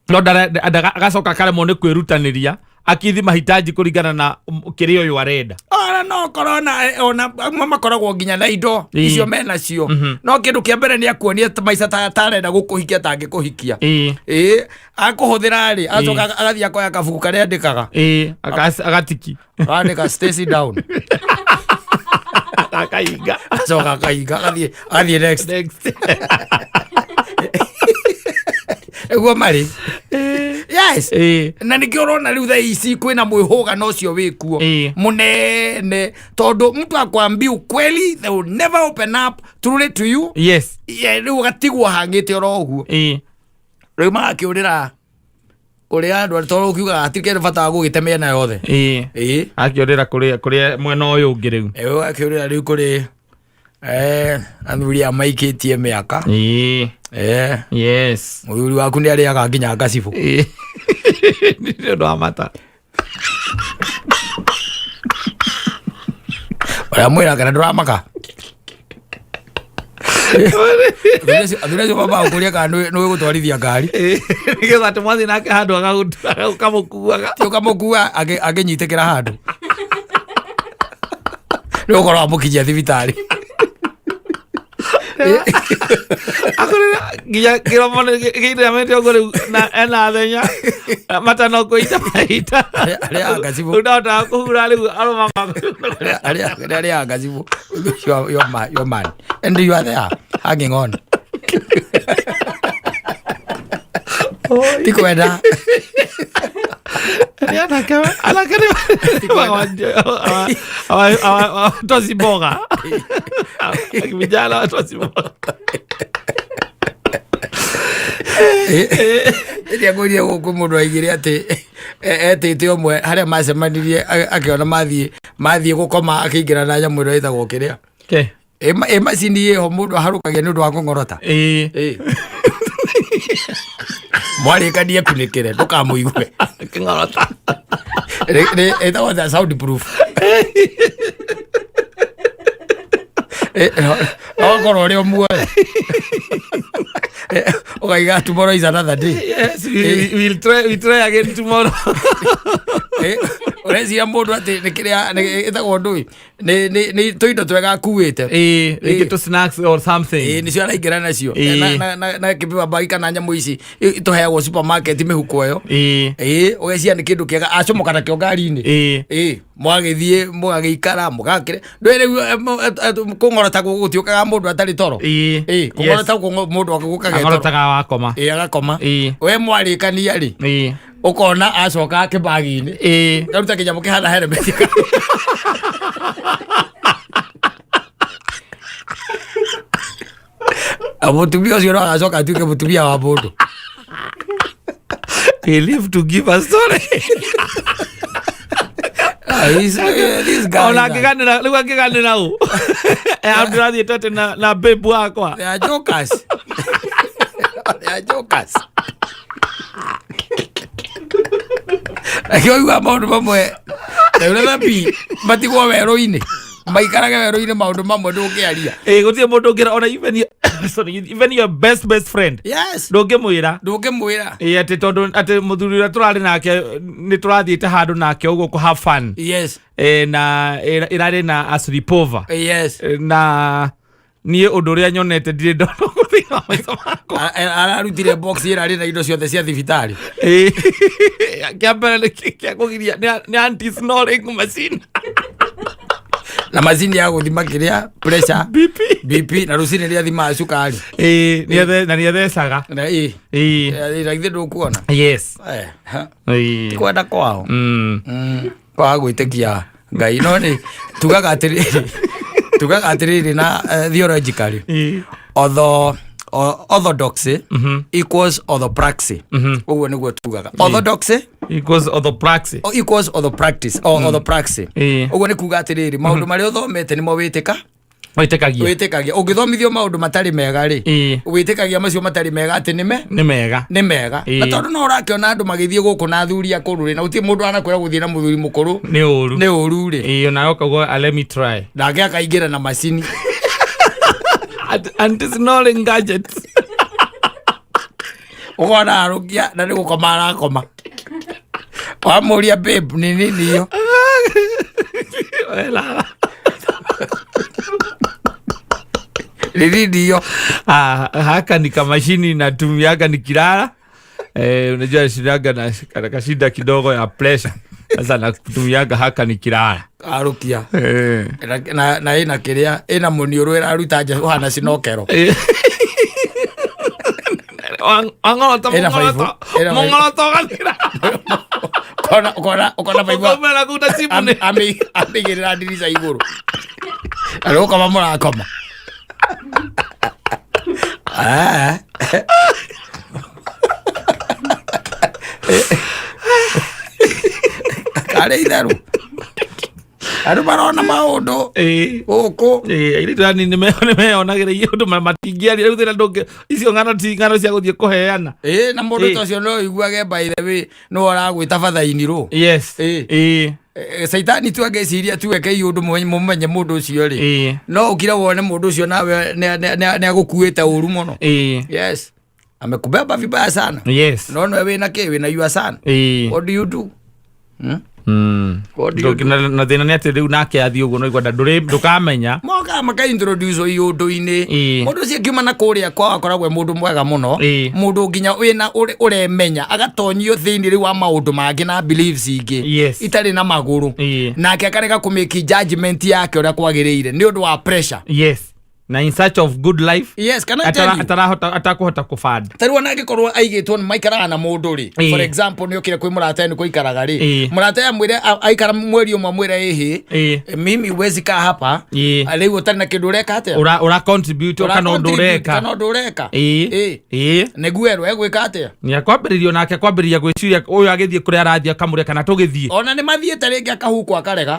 No agacoka akaremwo nĩ kwĩrutanĩria akithi mahitaji kũringana na kĩrĩa ũyũ arenda. Ona no korwo ona amwe makoragwo nginya na indo icio menacio, no kĩndũ kĩa mbere nĩ akuonia ta maica ta arenda gũkũhikia tangĩkũhikia. Ĩ, akũhũthĩra rĩ, acoka agathiĩ akoya kabuku karĩa andĩkaga. Ĩ, agatiki. Andĩka "Stacy down". Akahinga. Acoka akahinga, agathiĩ next. Next. Nĩguo marĩ, yes. Na nĩkĩo ũrona rĩu thaa ici kwĩna mwĩhũgano ũcio wĩkuo mũnene, tondũ mtu akwambia ukweli, they will never open up truly to you. Yeah, rĩu ũgatigwo hangĩte oro ũguo. Rĩu magakĩũrĩra kũrĩa andũ tondũ ũkiugaga hatirĩ kĩndũ bata wa gũgĩte mĩena yothe. Ĩ. Akĩũrĩra kũrĩa mwena ũyũ ũngĩ rĩu. Ĩ, ũgakĩũrĩra rĩu kũrĩ athuri aya maikĩtie mĩaka. Mũthuri waku nĩ arĩaga nginya ngacibũ. Ĩ, nĩ ũndũ wa mata. Ũrĩa mwĩra kana ndũramaka. Athuri acio mambaga gũkũria kana nĩ gũtwarithia ngari. Nĩgetha atĩ mwathiĩ nake handũ ũkamũkuaga. Ti ũkamũkua akĩnyitĩkĩra handũ nĩ ũkorwo amũkinyia thibitarĩ. Akorera nginya kĩromo gĩinamĩte ũguo rĩu na ena thenya matano kũita maita. Arĩaga ngacibũ. Rĩu ndahotaga kũhura rĩu arũmaga. Arĩaga ngacibũ. Your man and you are there hanging on, ti kwenda. Nĩ anake nĩ watu wa simboga, vijana watu wa simboga. Ĩrĩa ngũria gũkũ mũndũ aigire atĩ etĩte ũmwe harĩa macemanirie, akĩona mathiĩ gũkoma, akĩingĩra na nyamũ ĩno ĩtagwo kĩrĩa, ĩ macini ĩho mũndũ aharũkagia nĩ ũndũ wa kũng'orota. Mwarĩkanie kunĩkĩre ndũkamũigue. Kĩng'orota. Ĩtagwo the sound proof. No korwo ũrĩ o muoyo, ũkaiga tomorrow is another day. Yes, we try again tomorrow. Ũreciria mũndũ atĩ nĩ kĩrĩa ĩtagwo ndũĩ nĩ tũindo twega akuĩte. Ĩĩ, rĩngĩ tũ snacks or something. Ĩĩ, nĩcio araingĩra nacio. Na kĩbiba bagi kana nyamũ ici tũheagwo supermarket, mĩhuko ĩyo. Ĩĩ, ũgeciria nĩ kĩndũ kĩega acomoka nakĩo ngari-inĩ. Ĩĩ, mwagĩthiĩ mũgagĩikara mũgakĩre ndũĩ rĩu kũng'orota gũtiũkaga mũndũ atarĩ toro. Ĩĩ, kũng'orota mũndũ gũkaga toro. Ang'orotaga wakoma. Ĩĩ, agakoma. We mwarĩkania rĩ, ũkona acoka kĩbagi-inĩ, karuta kĩnyamũ kĩhana helmet. Na mũtumia ũcio no agacoka atuĩke mũtumia wa mũndũ. He live to give a story. Ah, this guy Ona angĩganĩra rĩu angĩganĩra ũ handũ ndĩrathiĩte atĩ na babe wakwa. They are jokers. They are jokers. Akĩoiga maũndũ mamwe rĩu thabi matigwo werũ-inĩ, maikarage werũ-inĩ, maũndũ mamwe ndũngĩaria. Ĩ, gũtirĩ mũndũ ũngĩra ona even your, sorry, even your best best friend ndũngĩmwĩra. Ndũngĩmwĩra. Ĩ, atĩ tondũ atĩ mũthuri ũrĩa tũrarĩ nake nĩ tũrathiĩte handũ nake ũguo kũ have fun. Na ĩrarĩ na a sleepover. Na niĩ ũndũ ũrĩa nyonete ndirĩ ndona ũguo thĩinĩ wa maica makwa. Ararutire box ĩrarĩ na indo ciothe cia thibitarĩ. Ĩ, kĩa mbere nĩ kĩa kũgiria nĩ anti snoring machine. Na macini ya gũthima kĩrĩa pressure. BP. BP, na rũcinĩ rĩa thimaga cukari. Ĩ, na nĩethecaga. Na ĩ. Ĩ. Na githĩ ndũkuona? Yes. Ha. Ĩ. Kwenda kwao. Kwaga gwĩtĩkia Ngai, no nĩ tugaga atĩrĩrĩ na theologically, orthodoxy equals orthopraxy. Ũguo nĩguo tugaga orthodoxy equals orthopraxy. Equals orthopractice or orthopraxy. Ũguo nĩ kuga atĩrĩrĩ, maũndũ marĩa ũthomete nĩmo wĩtĩka Wĩtĩkagia. Wĩtĩkagia. Ũngĩthomithio maũndũ matarĩ mega rĩ, wĩtĩkagia macio matarĩ mega atĩ nĩme Nĩ mega. Nĩ mega. Na tondũ no ũrakĩona andũ magĩthiĩ gũkũ na athuri akũrũ rĩ, na gũtirĩ mũndũ anakwĩra gũthiĩ na mũthuri mũkũrũ nĩ ũru. Nĩ ũru rĩ. Ĩ, onawe ũkauga, "Ah, let me try." Nake akaingĩra na macini. Anti snoring gadgets. Ũkona arũkia na nĩ gũkoma arakoma, wamũria, "Babe, nĩ nini iyo?" Wela. Nĩ nini iyo? Ah, haka ni kamashini natumiaga nikilala. Unajua shinaga na kana kashinda kidogo ya pressure. Sasa natumiaga haka nikilala. Arũkia. Na ĩna kĩrĩa, ĩna mũniũrũ ĩraruta nja ũhana cinokero. Wang'orota. Ĩna baibũ, ĩna baibũ. Mong'oroto ũgathira. Ũkona baibũ. Ũkaumĩra kũu na chimney. Amĩigĩrĩra ndirica igũrũ na nĩ gũkoma mũrakoma. Ah. Karĩ itherũ, andũ marona maũndũ gũkũ. Airĩtu anini nĩmeyonagĩra ũndũ matingĩaria rĩu thĩna ndũngĩ icio ng'ano ti ng'ano cia gũthiĩ kũheana. Ĩ, na mũndũ ta ũcio no ũiguage, by the way, no aragwĩta bathainirũ. Caitani tu angĩciria tu eke ũndũ mũmenye mũndũ ũcio rĩ, no ũkire wone mũndũ ũcio nawe nĩ agũkuĩte ũru mũno. Yes, amekubeba vibaya sana. No nowe wĩna kĩ, wĩna your son. What do you do, What do you do? Na thĩna nĩ atĩ rĩu nake athiĩ ũguo no igwenda ndũkamenya. Mokaga makaintroduce iũndũ-inĩ. Mũndũ ũcio akiuma na kũrĩa kwao akoragwo e mũndũ mwega mũno. Mũndũ nginya wĩna ũremenya agatonyio thĩinĩ rĩu wa maũndũ mangĩ na beliefs ingĩ itarĩ na magũrũ. Nake akarega kũmĩki judgment yake ũrĩa kwagĩrĩire nĩ ũndũ wa pressure. Yes, na in search of good life. Yes, can I tell you? Atarahota atakũhota kũband. Tarĩu ona angĩkorwo aigĩtwo nĩ maikaraga na mũndũ rĩ, for example, nĩ okire kwĩ mũrata nĩ kũikaraga rĩ, mũrata amwĩre aikara mweri ũmwe amwĩre, "Ĩhĩ, mimi huwezi kaa hapa." Rĩu ũtarĩ na kĩndũ ũreka atĩa? Ũra contribute Ũra kana ũndũ contribute ũreka. Kana ũndũ ũreka. Nĩguo erwo egwĩka atĩa? Nĩ akwambĩrĩrio nake kwambĩrĩria gwĩciria ũyũ agĩthiĩ kũrĩa arathiĩ akamũrĩa kana tũgĩthiĩ. Ona nĩ mathiĩte rĩngĩ akahukwo akarega.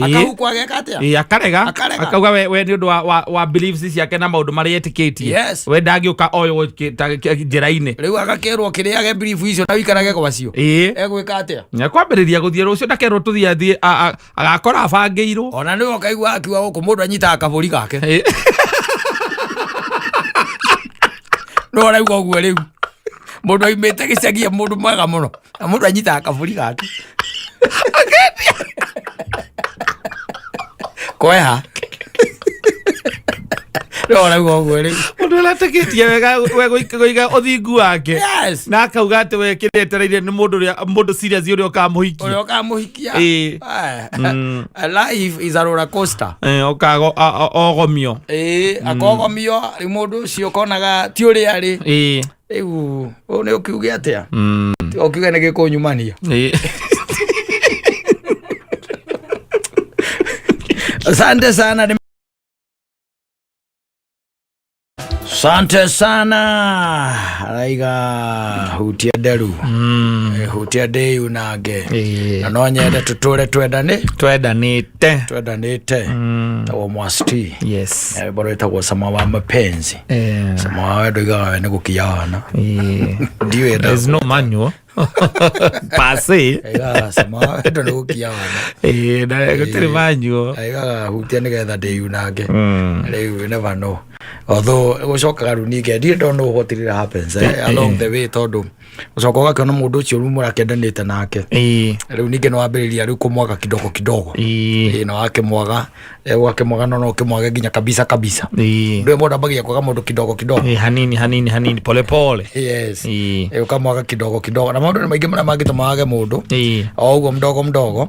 Akahukwo ageka atĩa? Ĩ, akarega. Akarega. Akauga we nĩ ũndũ wa beliefs ciake na maũndũ marĩa etĩkĩtie, we ndangĩũka oywo njĩra-inĩ. Rĩu agakĩrwo kĩrĩage belief icio na ũikarage gwacio. Egwĩka atĩa? Nĩ akwambĩrĩria gũthiĩ rũciũ ndakerwo tũthiĩ athiĩ agakora abangĩirwo. Ona nĩwe ũkaigua akiuga gũkũ mũndũ anyitaga kabũri gake. No ũraigua ũguo rĩu mũndũ aimĩte gĩcagi e mũndũ mwega mũno na mũndũ anyitaga kabũri gake kweha no ũraigua ũguo rĩu. Mũndũ ũretĩkĩtie wega we kũiga ũthingu wake na akauga atĩ we kĩrĩa etereire nĩ mũndũ ũrĩa mũndũ serious ũrĩa ũkamũhikia. Ũrĩa ũkamũhikia. Life is a roller coaster. Ũkago ogomio. Ĩĩ, akogomio rĩu mũndũ ũcio ũkonaga ti ũrĩa arĩ. Rĩu ũũ nĩ ũkiuge atĩa? Ũkiuge nĩ gĩkũnyumania. Asante sana. Asante sana, araiga hutia nderu. Hutia ndĩu nake. Na no nyende tũtũre twendane. Twendanĩte. Twendanĩte. Tagwo mwasti. Yes. Rwĩmbo rwĩtagwo Sama wa Mapenzi. Sama wa wendo igaga we nĩ gũkia wana. Ndiũĩ. There's no manual per se. Aigaga sama wa wendo nĩ gũkia wana. Na gũtirĩ manual. Aigaga hutia nĩgetha ndĩyunange. Rĩu you never know, although gũcokaga rĩu ningĩ ndirĩ ndona what really happens along the way, tondũ ũcoka ũgakĩona mũndũ ũcio rĩu mũrakĩendanĩte nake, rĩu ningĩ nĩ wambĩrĩria rĩu kũmwaga kidogo kidogo. Na wakĩmwaga, ũgakĩmwaga, no ũkĩmwage nginya kabisa kabisa. Ndũĩ mũndũ ambagia kwaga mũndũ kidogo kidogo. Hanini hanini hanini, pole pole. Yes. Ũkamwaga kidogo kidogo, na maũndũ nĩ maingĩ marĩa mangĩtũma wage mũndũ o ũguo mdogo mdogo.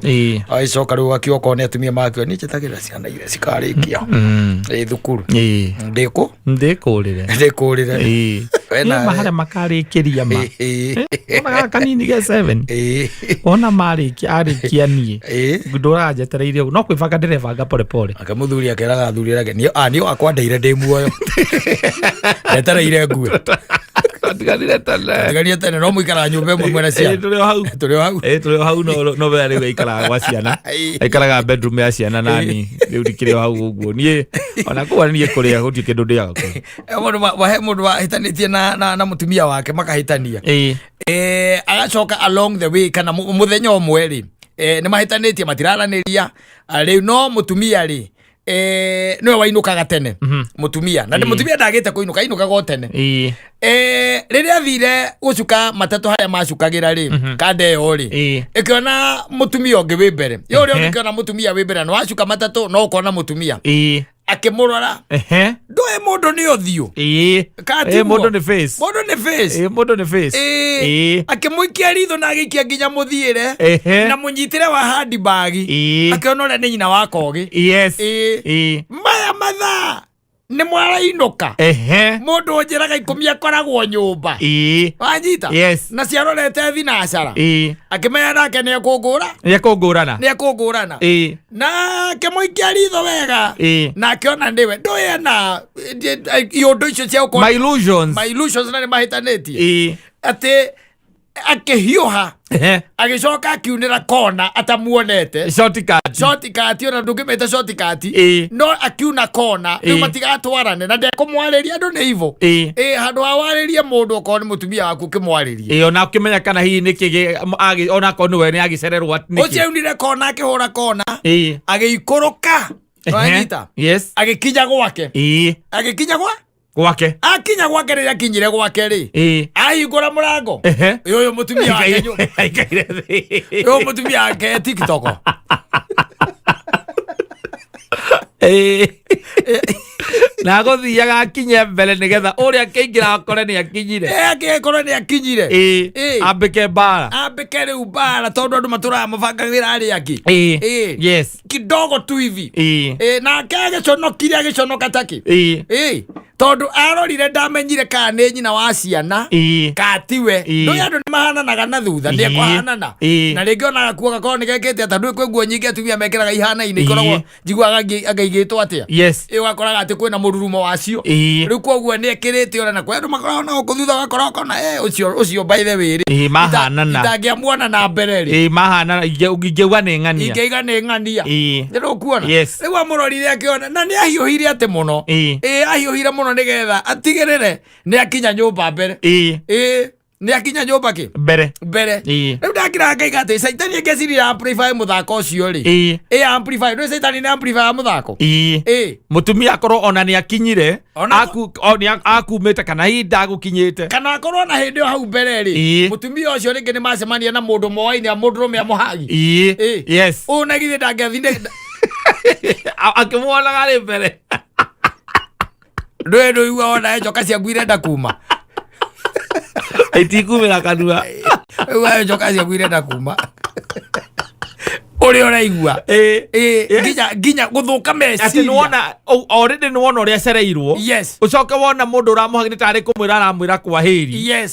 Agĩcoka rĩu ũgakiuga okorwo nĩ atumia makiuga niĩ njĩtagĩrĩra ciana iria cikarĩkia thukuru ndĩkũ Ndĩkũrĩre. Ndĩkũrĩre. We Nĩ nawe. ma harĩa makarĩkĩria ma. Ona gaka kanini ge 7, ona marĩkia arĩkia niĩ ndũranjetereire ũguo, no kwĩbanga ndĩrebanga pole pole. Ake mũthuri akeraga athuri arĩa angĩ, "Niĩ wakwa ndeire ndĩ muoyo, ndetereire ngue." Twatiganire tene. Tigarie tene, no mũikaraga nyũmba ĩmwe mwena ciana. Tũrĩ o hau. Tũrĩ o hau. Tũrĩ o hau, no we rĩu aikaraga gwa ciana. Aikaraga bedroom ya ciana, nani rĩu ndikĩrĩ o hau ũguo, niĩ ona kũu niĩ kũrĩa gũtirĩ kĩndũ ndĩaga kũu. Mũndũ he mũndũ wahĩtanĩtie na mũtumia wake, makahĩtania. Agacoka along the way kana mũthenya ũmwe rĩ, nĩ mahĩtanĩtie, matiraranĩria. Rĩu no mũtumia rĩ, nĩwe wainũkaga tene mũtumia, na mũtumia ndagĩte kũinũka, ainũkaga o tene. Rĩrĩa athire gũcuka matatũ harĩa macukagĩra rĩ, kanda ĩyo rĩ, ĩkĩona mũtumia ũngĩ wĩ mbere yo ũrĩa ũngĩkĩona mũtumia wĩ mbere na wacuka matatũ no ũkona mũtumia, akĩmũrora. Ndũĩ mũndũ nĩ ũthiũ. Ka tiguo? Mũndũ nĩ face. Mũndũ nĩ face. Mũndũ nĩ face. Akĩmũikia ritho na agĩikia nginya mũthiĩre na mũnyitĩre wa handibagi, akĩona ũrĩa nĩ nyina wa kogĩ. Maya mathaa nĩ mwarainũka? Mũndũ ũnjĩraga 10 akoragwo nyũmba. Wanyita? Yes. Na ciarorete thinacara. Akĩmenya nake nĩ ekũngũra. Nĩ ekũngũrana. Nĩ ekũngũrana. Na akĩmũikia ritho wega na akĩona nĩwe, ndũĩ ena iũndũ icio cia gũkorwo My illusions. My illusions, na nĩ mahĩtanĩtie, atĩ akĩhiũha, agĩcoka akiunĩra kona atamuonete. Shortcut. Shortcut, ona ndũngĩmĩta shortcut. No akiuna kona rĩu, matigatwarane na ndekũmwarĩria, andũ nĩ ivo. Handũ ha warĩrie mũndũ, okorwo nĩ mũtumia waku, ũkĩmwarĩrie. Ona ũkĩmenya kana hihi nĩkĩ onakorwo nĩwe nĩ agĩcererwo Ũcio nĩkĩ. aunire kona, akĩhũra kona, agĩikũrũka. Wanyita? Yes. Agĩkinya gwake. Agĩkinya gwa Gwake. Akinya gwake, rĩrĩa akinyire gwake rĩ, ahingũra mũrango, ũyũ mũtumia wake Aikaire thĩ. Ũyũ mũtumia wake TikTok. Na gũthiaga akinye mbere nĩgetha ũrĩa akĩingĩra akore nĩ akinyire. Akĩkorwo nĩ akinyire. Ambĩke mbara. Ambĩke rĩu mbara, tondũ andũ matũraga mabangagĩra arĩa angĩ. Kidogo tu hivi. Nake agĩconokire, agĩconoka takĩ. Tondũ arorire ndamenyire kana nĩ nyina wa ciana katiwe. Ndũĩ andũ nĩ mahananaga na thutha, nĩ ekũhanana. Na rĩngĩ ona gakuo gakorwo nĩ gekĩte atĩa, ndũĩ kwĩ nguo nyingĩ atumia mekĩraga ihanaine, ikoragwo njiguaga anga igĩtwo atĩa. Ũgakoraga atĩ kwĩna mũrurumo wacio. Rĩu koguo nĩ ekĩrĩte ona, na kwĩ andũ makoragwo na gũkũ thutha, ũgakora ũkona ũcio by the way rĩ, Mahanana. itangĩamuona na mbere rĩ, Mahana ingĩuga nĩ ng'ania. Ingĩiga nĩ ng'ania. Nĩ rũkuona? Yes. Rĩu amũrorire akĩona na nĩ ahiũhire atĩ mũno. Ahiũhire mũno nĩgetha atigĩrĩre nĩ akinya nyũmba mbere. Nĩ akinya nyũmba kĩ Mbere. Mbere. Rĩu ndakira ngaiga atĩ caitani ĩngĩciria amplify mũthako ũcio rĩ, amplify, ndũĩ caitani nĩ amplify mũthako. Mũtumia akorwo ona nĩ akinyire, Ona nĩ akumĩte kana hihi ndagũkinyĩte. Kana akorwo na hĩndĩ ĩyo hau mbere rĩ, mũtumia ũcio rĩngĩ nĩ macemania na mũndũ moaine, mũndũrũme amũhagi. Ũyũ na githĩ ndangĩathire? Akĩmuonaga arĩ mbere. Ndũĩ ndũigua wona njoka ciaku irenda kuma. Itikumĩra kanua. Igua njoka ciaku irenda kuma ũrĩa ũraigua. Nginya gũthũka Atĩ meciria. nĩwona already, nĩwona ũrĩa acereirwo, ũcoke wona mũndũ ũramũhagi nĩ tarĩ kũmwĩra aramwĩra kwa hĩri.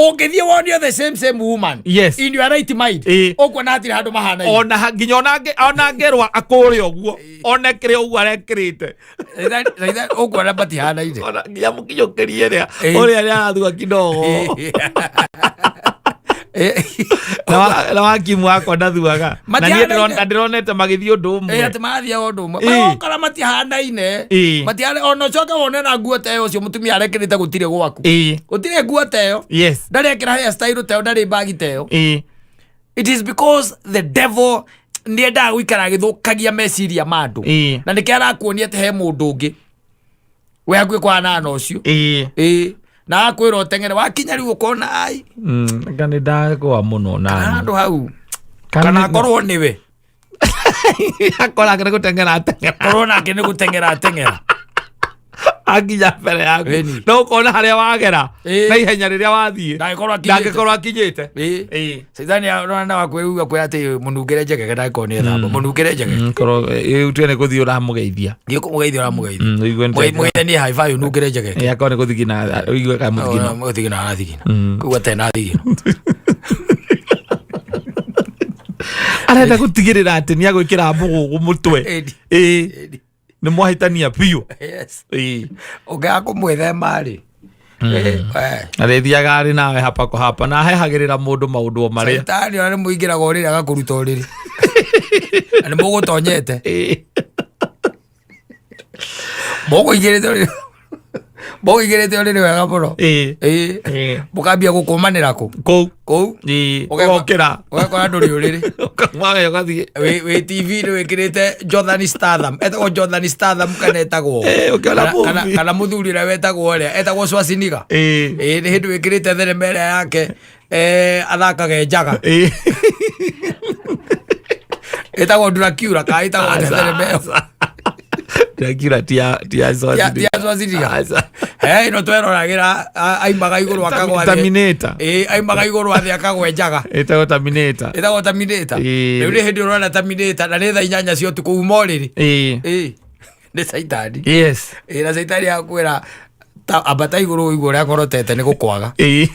Ũngĩthiĩ wonio the same same woman in your right mind, ũkuona hatirĩ handũ mahanaine. Ona nginya ona ngerwa akũre ũguo, one kĩrĩa ũguo arekĩrĩte. Ũkuona matihanaine. Ona nginya mũkinyũkĩrie ĩrĩa ũrĩa nĩ arathua kidogo. Na wakimu wakwa ndathuaga na niĩ Matihanaine. ndĩronete magĩthiĩ ũndũ ũmwe. Atĩ marathiaga ũndũ ũmwe. Ũkora matihanaine. Matihana ona ũcoke wone na nguo ta ĩyo ũcio mũtumia arekĩrĩte gũtirĩ gwaku. Gũtirĩ nguo ta ĩyo. Ndarĩ ekĩra hair style ta ĩyo, ndarĩ bagi ta ĩyo. It is because the devil nĩ endaga gũikara agĩthũkagia meciria ma andũ. Na nĩkĩo arakuonia atĩ he mũndũ ũngĩ we hakuhĩ kũhanana na ũcio. Na akwĩra ũteng'ere, wakinya rĩu ũkona ai. Anga nĩ ndagwa mũno nani. Handũ hau. Kana akorwo nĩwe. Akora nĩ gũteng'era ateng'era. Korwo nake nĩ gũteng'era ateng'era. Akinya mbere yaku Ĩni. no ũkona harĩa wagera Ĩ. na ihenya rĩrĩa wathiĩ Ndangĩkorwo akinyĩte. ndangĩkorwo akinyĩte. Ĩ. Ĩ. Caitani ona wakwĩrua kwĩ atĩ mũnungĩre njegege ndangĩkorwo nĩ ethamba mũnungĩre njegege. Korwo ũtue nĩ gũthiĩ ũramũgeithia. Thiĩ kũmũgeithia ũramũgeithia. Ũigue nĩ ta- Mũgeithanie high five ũnungĩre njegege. Ĩ, akorwo nĩ gũthigina ũigue ka mũthigino. Mũthigino arathigina koguo tena thigino. Arenda gũtigĩrĩra atĩ nĩ agwĩkĩra mũgũgũ mũtwe. Ĩni. Ĩ. Nĩ mwahĩtania biũ. Yes. Ĩ. Ũngĩaga kũmwĩthema rĩ, Arĩthiaga arĩ nawe hapa kwa hapa na ahehagĩrĩra mũndũ maũndũ o marĩa. Caitani ona nĩ mũingĩraga ũrĩrĩ agakũruta ũrĩrĩ na nĩ mũgũtonyete. Ĩ. Mũkũingĩrĩte ũrĩrĩ, mũkũingĩrĩte ũrĩrĩ wega mũno. Ĩ. Ĩ. Ĩ. Mũkambia gũkũmanĩra kũ Kũu. Kũu. Ĩ. Ũgokĩra. Ũgekora ndũrĩ ũrĩrĩ. Ũkauma ũgathiĩ. Wĩ TV nĩ wĩkĩrĩte Jonathan Statham, etagwo Jonathan Statham kana etagwo Ĩ, ũkĩona movie. Kana mũthuri ũrĩa wetagwo ũrĩa etagwo Schwarzenegger. Ĩ. Ĩ, nĩ hĩndĩ wĩkĩrĩte thenema ĩrĩa yake athakaga e njaga. Ĩ. Ĩtagwo Dracula kana ĩtagwo atĩa thenema ĩyo? Dracula ti ya Ti ya Schwarzenegger. Aca. He, ĩno tweroragĩra aimaga igũrũ akagwa thĩ. Terminator. Ĩ, aimaga igũrũ athĩ akagwa njaga. Ĩtagwo Terminator. Ĩtagwo Terminator. Ĩ. Rĩu nĩ hĩndĩ ũrona Terminator na nĩ thaa 8 cia ũtukũ uma ũrĩrĩ. Ĩ. Ĩ, nĩ caitani. Yes. Ĩ, na caitani akwĩra ambata igũrũ ũigue ũrĩa ngorotete nĩ gũkwaga. Ĩ.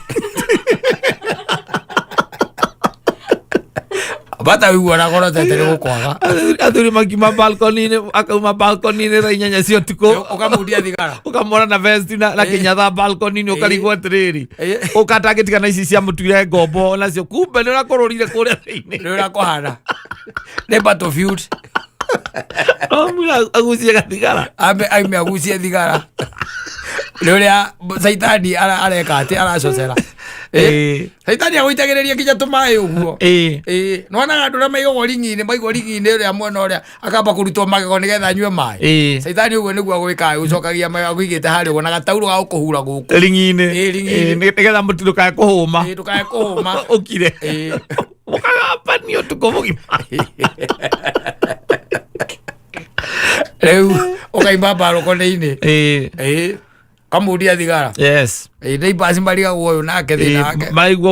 Ambata ũigue ũrĩa ngorotete nĩ gũkwaga. Athuri makiuma balcony-inĩ, akauma balcony-inĩ thaa 8 cia ũtukũ. Ũkamundia thigara. Ũkamwona na vest na kĩnyatha balcony-inĩ ũkarigwo atĩrĩrĩ. Ĩ. Ũkatangĩtiga na ici cia mũtuire ngombo nacio kumbe nĩ ũrakũrũrire kũrĩa thĩinĩ. Nĩ ũrĩa kũhana. Nĩ battlefield. No mwĩra agucie gathigara. Ambe aime agucie thigara. Nĩ ũrĩa caitani areka atĩ aracocera. Ĩ. Caitani agũitagĩrĩria nginya tũmaĩ ũguo. Ĩ. Ĩ, nĩwonaga andũ arĩa maigagwo ring'i-inĩ, maigwo ring'i-inĩ ũrĩa mwena ũrĩa akamba kũrutwo magego nĩgetha anyue maĩ. Ĩ. Caitani ũguo nĩguo agwĩkaga, agũcokagia magego akũigĩte harĩa ũguo na gataurũ ga gũkũhura gũkũ. Ring'i-inĩ. Ĩ, ring'i-inĩ. Ĩ, nĩgetha mũtu ndũkae kũhũma. Ĩ, ndũkae kũhũma. Ũkire. Ĩ. Mũkagambania ũtukũ mũgima. Rĩu ũkaima mbarũkoni-inĩ. Ĩ. Ĩ, kamundia thigara. Yes. Ĩ, neighbours marigagwo ũyũ nake thĩna wake. Maraigua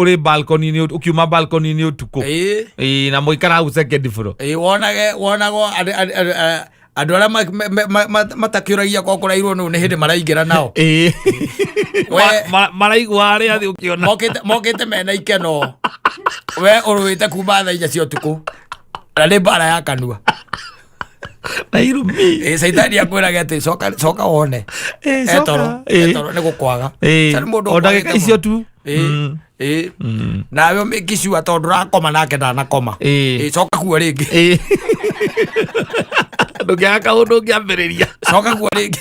ũrĩ balcony-inĩ ũkiuma balcony-inĩ ũtukũ. Ĩ. Ĩ, na mũikara hau second floor. Ĩ, wonage wonagwo andũ arĩa matakĩũragia kwa kũrairwo nũ nĩ hĩndĩ maraingĩra nao. Ĩ. We- Maraigua arĩa thĩ ũkĩona. Mokĩte mena ikeno. We ũrũĩte kuma thaa 4 cia ũtukũ na nĩ mbara ya kanua. Na irumi. Ĩ, caitani akwĩrage atĩ coka coka wone. Ĩ, coka. Etoro Ĩ. etoro nĩ gũkwaga. Ĩ. Ca nĩ mũndũ O ndagĩka ũkwagĩte icio mũno. tu. Ĩ, ĩ. Nawe ũmĩki sure tondũ ndũrakoma nake ndanakoma. Ĩ. Ĩ, coka kuo rĩngĩ. Ĩ. Ndũngĩaga kaũndũ ũngĩambĩrĩria. Coka kuo rĩngĩ.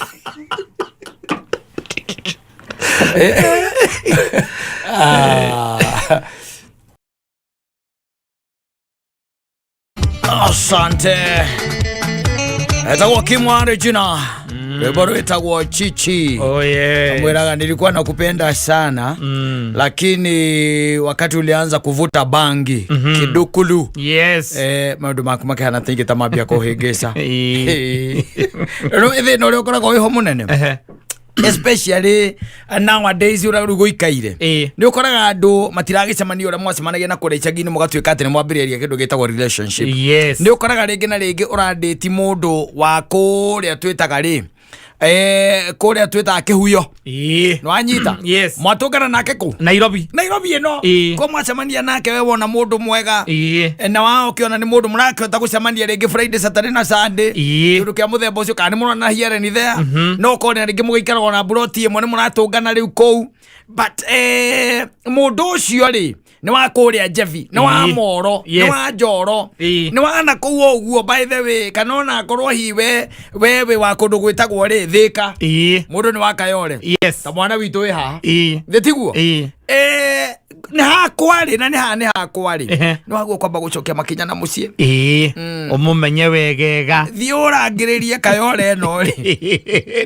Ah. Asante. Etagwo Kimwa Regina. Rwĩmbo rwĩtagwo Chichi. Oh yeah. Mwiraga nilikuwa nakupenda sana lakini wakati ulianza kuvuta bangi kidukulu. Yes. Maũndũ maku makĩhana ta ingĩ ta mambia kũhĩngĩca. Ĩ. Rĩu thĩna ũrĩa ũkoragwo wĩho mũnene Ehe. especially nowadays ũrĩa rĩu gũikaire, Ĩ. nĩ ũkoraga andũ matiragĩcemania ũrĩa mwacemanagia na kũrĩa icagi-inĩ mũgatuĩka atĩ nĩ mwambĩrĩria kĩndũ gĩtagwo relationship. Yes. Nĩ ũkoraga rĩngĩ na rĩngĩ ũrandĩti mũndũ wa kũrĩa twĩtaga rĩ kũrĩa twĩtaga kĩhuyo. Ĩ. Nĩwanyita? Yes. Mwatũngana nake kũ Nairobi. Nairobi ĩno. Ĩ. Ko mwacemania nake we wona mũndũ mwega. Ĩ. Na wao ũkĩona nĩ mũndũ mũrakĩhota gũcemania rĩngĩ Friday, Saturday na Sunday. Ĩ. Kĩndũ kĩa mũthemba ũcio kana nĩ mũrona here and there, no ũkona rĩngĩ mũgĩikaraga ona mburoti ĩmwe nĩ mũratũngana rĩu kũu, but mũndũ ũcio rĩ nĩ wa kũrĩa Njebi, nĩ wa Ĩ. Moro, nĩ Yes. wa Njoro, Ĩ. nĩ wa na kũu ũguo, by the way, kana ona akorwo hi we wĩ wa kũndũ gwĩtagwo rĩ Thĩka. Ĩ. Mũndũ nĩ wa Kayore. Yes. Ta mwana witũ wĩ haha. Ĩ. Thĩ tiguo? Ĩ. Nĩ hakwa rĩ na nĩ haha nĩ hakwa rĩ. Ehe. Nĩ waguo kwamba gũcokia makinya na mũciĩ. Ĩ. Ũmũmenye wegega. Thiĩ ũrangĩrĩrie Kayore ĩno rĩ.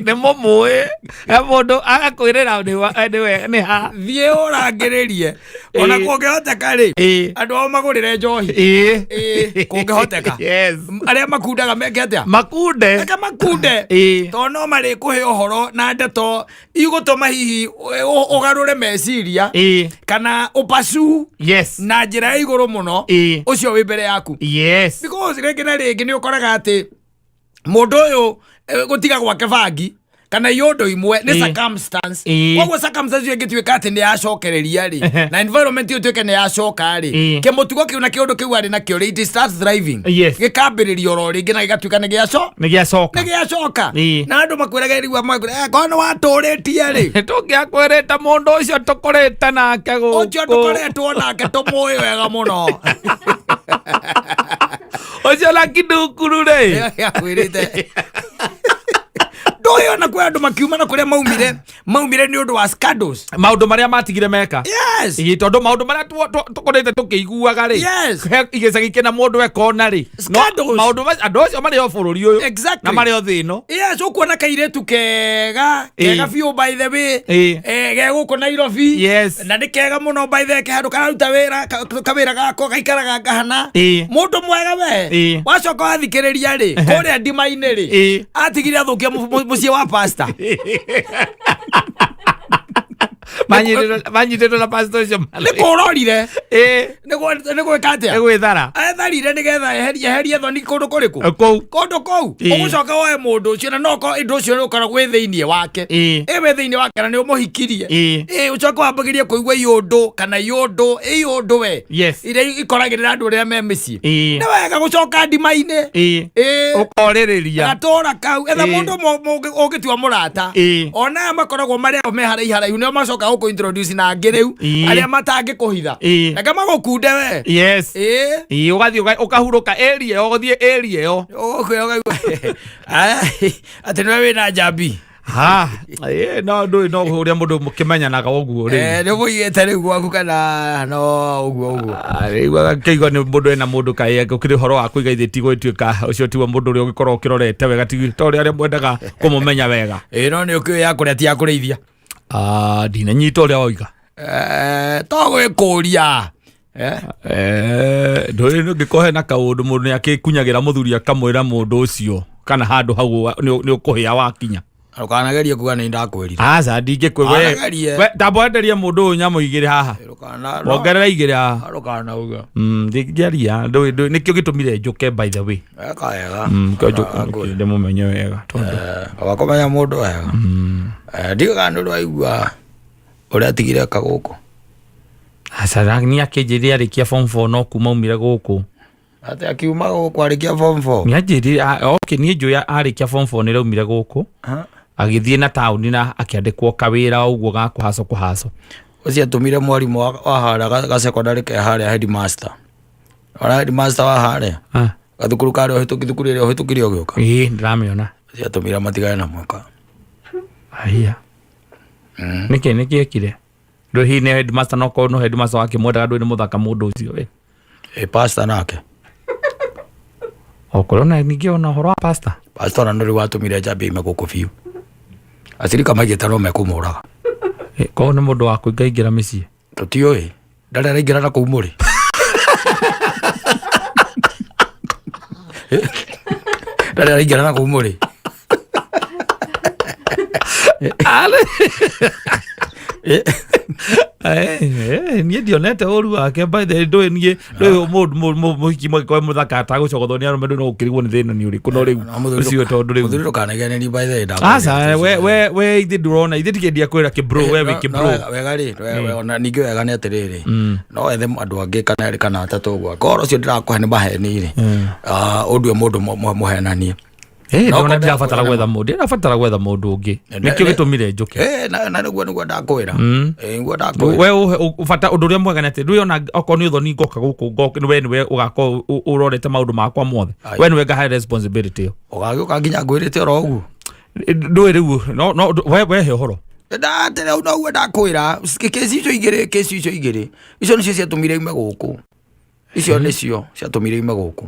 Nĩ mũmũĩ. He mũndũ agakwĩrĩra nĩ ha. Thiĩ ũrangĩrĩrie. Ona kũngĩhoteka rĩ, andũ ao magũrĩre njohi. Ĩĩ, kũngĩhoteka. Yes. Arĩa makundaga meke atĩa? Makunde. Reke makunde. Tondũ no marĩkũhe ũhoro na ndeto igũtũma hihi ũgarũre meciria kana ũpacu na njĩra ya igũrũ mũno ũcio wĩ mbere yaku. Because rĩngĩ na rĩngĩ nĩ ũkoraga atĩ mũndũ ũyũ gũtiga gwake bangi kana iũndũ imwe nĩ circumstance. Koguo circumstance ĩyo ĩngĩtuĩka atĩ nĩ yacokereria rĩ, na environment ĩyo ĩtuĩke nĩ yacoka rĩ, kĩmũtugo kĩu na kĩũndũ kĩu arĩ nakĩo rĩ, it starts thriving. Gĩkambĩrĩria oro rĩngĩ na gĩgatuĩka nĩ gĩaco Nĩ gĩacoka. Nĩ gĩacoka. Na andũ makwĩraga rĩu makwĩra, korwo nĩ watũrĩtie rĩ, Tũngĩakwĩrĩte mũndũ ũcio tũkũrĩte nake gũkũ. Ũcio tũkoretwo nake tũmũĩ wega mũno. Ũcio na kidukuru rĩ. Akwĩrĩte ndũĩ ona kwĩ andũ makiuma na kũrĩa maumire maumire nĩ ũndũ wa scandals. Maũndũ marĩa matigire meka. Yes. Ĩ, tondũ maũndũ marĩa tũkoretwo tũkĩiguaga rĩ, he gĩcagi kĩna mũndũ ekona rĩ, no Scandals. maũndũ macio andũ acio marĩ o bũrũri ũyũ na marĩ o thĩ ĩno. Yes, ũkuona kairĩtu kega kega biũ, by the way, ge gũkũ Nairobi, na nĩ kega mũno, by the way, ke handũ kararuta wĩra kawĩra gako gaikaraga ngahana mũndũ mwega we. Wacoka wathikĩrĩria rĩ, kũrĩa ndima-inĩ rĩ, atigire athũkia mũciĩ wa pastor. Manyitĩtwo na pastor ũcio. Nĩ kũrorire. Nĩ gwĩka atĩa? Nĩ gwĩthara. Etharire nĩgetha eherie thoni kũndũ kũrĩkũ? Kũu. Kũndũ kũu. Ũgũcoka woe mũndũ ũcio na no korwo ũndũ ũcio nĩ ũkoragwo wĩ thĩinĩ wake. Ĩ wĩ thĩinĩ wake na nĩ ũmũhikirie. Ĩ ũcoke wambagĩrie kũigua iũndũ kana iũndũ iũndũ we iria ikoragĩrĩra andũ arĩa me mĩciĩ. Nĩ wega gũcoka ndima-inĩ. Ĩ. Ũkorĩrĩria. Gatũra kau etha mũndũ ũngĩtua mũrata. Ona aya makoragwo marĩ ao me haraihu haraihu nĩo macoka gũkũ introduce na angĩ rĩu arĩa matangĩkũhitha. Reke magũkunde we. Ĩ. Ĩĩ, ũgathiĩ ũkahurũka area ĩyo, ũthiĩ area ĩyo. Ũgũkwĩra ũkaigua atĩ nĩwe wĩna njambi. Ha, ĩĩ, no ndũĩ no ũrĩa mũndũ mũkĩmenyanaga ũguo rĩu. Nĩ mũigĩte rĩu gwaku kana no ũguo ũguo? Ah, rĩu agakĩigua nĩ mũndũ ena mũndũ kaĩ gũkĩrĩ ũhoro wa kũiga ithĩ tigũgĩtuĩka ũcio tiwe mũndũ ũrĩa ũgĩkorwo ũkĩrorete wega, ti ta ũrĩa arĩa mwendaga kũmũmenya wega. Ĩ, no nĩ ũkĩũĩ ya kũrĩa ti ya kũrĩithia. Ah, ndinanyita ũrĩa woiga. To gwĩkũria. Ndũĩ ũngĩkorwo hena kaũndũ mũndũ nĩ akĩkunyagĩra mũthuri akamwĩra mũndũ ũcio kana handũ hau nĩ ũkũhĩa wakinya. Ndũkanagerie kuga nĩ ndakwĩrire. Aca, ndingĩkwĩ we. Anagerie. We tamba wenderie mũndũ ũyũ nyamũ igĩrĩ haha. Ndũkana Wongerera igĩrĩ haha. Ndũkanauga. Ndingĩaria ndũĩ nĩkĩo gĩtũmire njũke, by the way. Eka wega. Nĩkĩo njũke nĩkĩo ndĩmũmenye wega tondũ Kaba kũmenya mũndũ wega. Ndiũĩ kana nĩ ũrĩ waigua ũrĩa atigire kagũkũ. Aca, niĩ akĩnjĩrire arĩkia form 4 no kuma aumire gũkũ. Atĩ akiuma gũkũ arĩkia form 4? Nĩ anjĩrire, okay, niĩ njũĩ arĩkia form 4 nĩ raumire gũkũ. Agĩthiĩ na taũni na akĩandĩkwo kawĩra ũguo ga kũhaco kũhaco. Ũcio atũmire mwarimũ wa harĩa ga secondary ke harĩa, headmaster. Ona headmaster wa harĩa gathukuru karĩa ũhĩtũki, thukuru ĩrĩa ũhĩtũkire ũgĩũka. Ĩĩ, ndĩramĩona. Ũcio atũmire matigane na mwaka. Aya. Nĩkĩ ekire? Ndũĩ hihi nĩ headmaster, no korwo no headmaster wakĩmwendaga, ndũĩ nĩ mũthaka mũndũ ũcio ĩ. Ĩ, pastor nake. Okorwo na ningĩ ona ũhoro wa pastor. Pastor ona nĩ watũmire njambia ime gũkũ biũ. Acirika maigĩte no mekũmũraga. Korwo nĩ mũndũ wa kũingaingĩra mĩciĩ. Tũtiũĩ. Ndarĩ araingĩra na kũu mũrĩ. Ndarĩ araingĩra na kũu mũrĩ. Niĩ ndionete ũru wake, by the way, ndũĩ niĩ ndũĩ mũndũ mũhiki mwagĩkorwo mũthaka atagũcogothwo nĩ arũme, ndũĩ no ũkĩrigwo nĩ thĩna nĩ ũrĩkũ, no rĩu ũcio tondũ rĩu Mũthuri ndũkanegenerie, by the way. Aca, we we ithe ndũrona ithe tikĩendia kwĩra kĩbro, we wĩ kĩbro. Wega rĩ, ona ningĩ wega nĩ atĩrĩrĩ, no wethe andũ angĩ kana erĩ kana atatũ ũguo, korwo ũcio ndĩrakũhe nĩ maheni rĩ, ũndue mũndũ mũhenanie. Eh, No ndona kwenda ndirabatara gwetha mũndũ, ndirabatara gwetha mũndũ ũngĩ, nĩkĩo gĩtũmire njũke. Na nĩguo ndakwĩra. Nĩguo ndakwĩra. We bata ũndũ ũrĩa mwega nĩ atĩ ndũĩ ona okorwo nĩ ũthoni ngoka gũkũ we nĩwe ũgakorwo ũrorete maũndũ makwa mothe. We nĩwe ngahe responsibility ĩyo. Ũgagĩũka nginya ngwĩrĩte oro ũguo. Ndũĩ rĩu no we he ũhoro. Ndatĩrĩ noguo ndakwĩra, kesi icio igĩrĩ, kesi icio igĩrĩ icio nĩcio ciatũmire ime gũkũ, icio nĩcio ciatũmire ime gũkũ.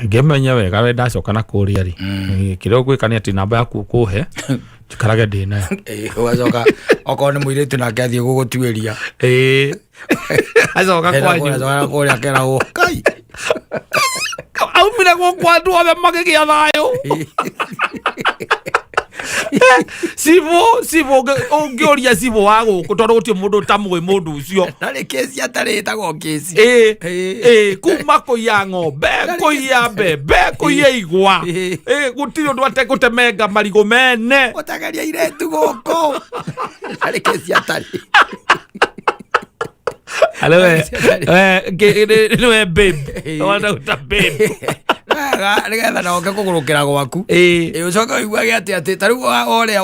Ngĩmenya wega we ndacoka na kũrĩa rĩ, kĩrĩa ũgwĩka nĩ atĩ namba yaku ũkũhe. Njikarage ndĩ nayo. Ĩĩ, ũgacoka okorwo nĩ mũirĩtu nake athiĩ gũgũtuĩria. Ĩĩ, acoka kwanyu. Acoka kũrĩa akeragwo kai. Aumire gũkũ andũ othe makĩgĩa thayũ. Cibũ, cibũ, ũngĩũria cibũ wa gũkũ, tondũ gũtirĩ mũndũ ũtamũĩ mũndũ ũcio. Na nĩ kĩci atarĩ, ĩtagwo kĩci. Ĩĩ. Ĩĩ. Ĩĩ, kuma kũiya ng'ombe, kũiya mbembe, kũiya igwa. Ĩĩ. Ĩĩ, gũtirĩ ũndũ ategũtemenga marigũ mene. Gũtegeria irĩtu gũkũ na nĩ kĩci atarĩ. Nĩwe babe. Wanaguta babe. Wega, nĩgetha na oke kũgũrũkĩra gwaku. Ĩĩ. Ĩ, ũcoke ũiguage atĩ ta rĩu ũrĩa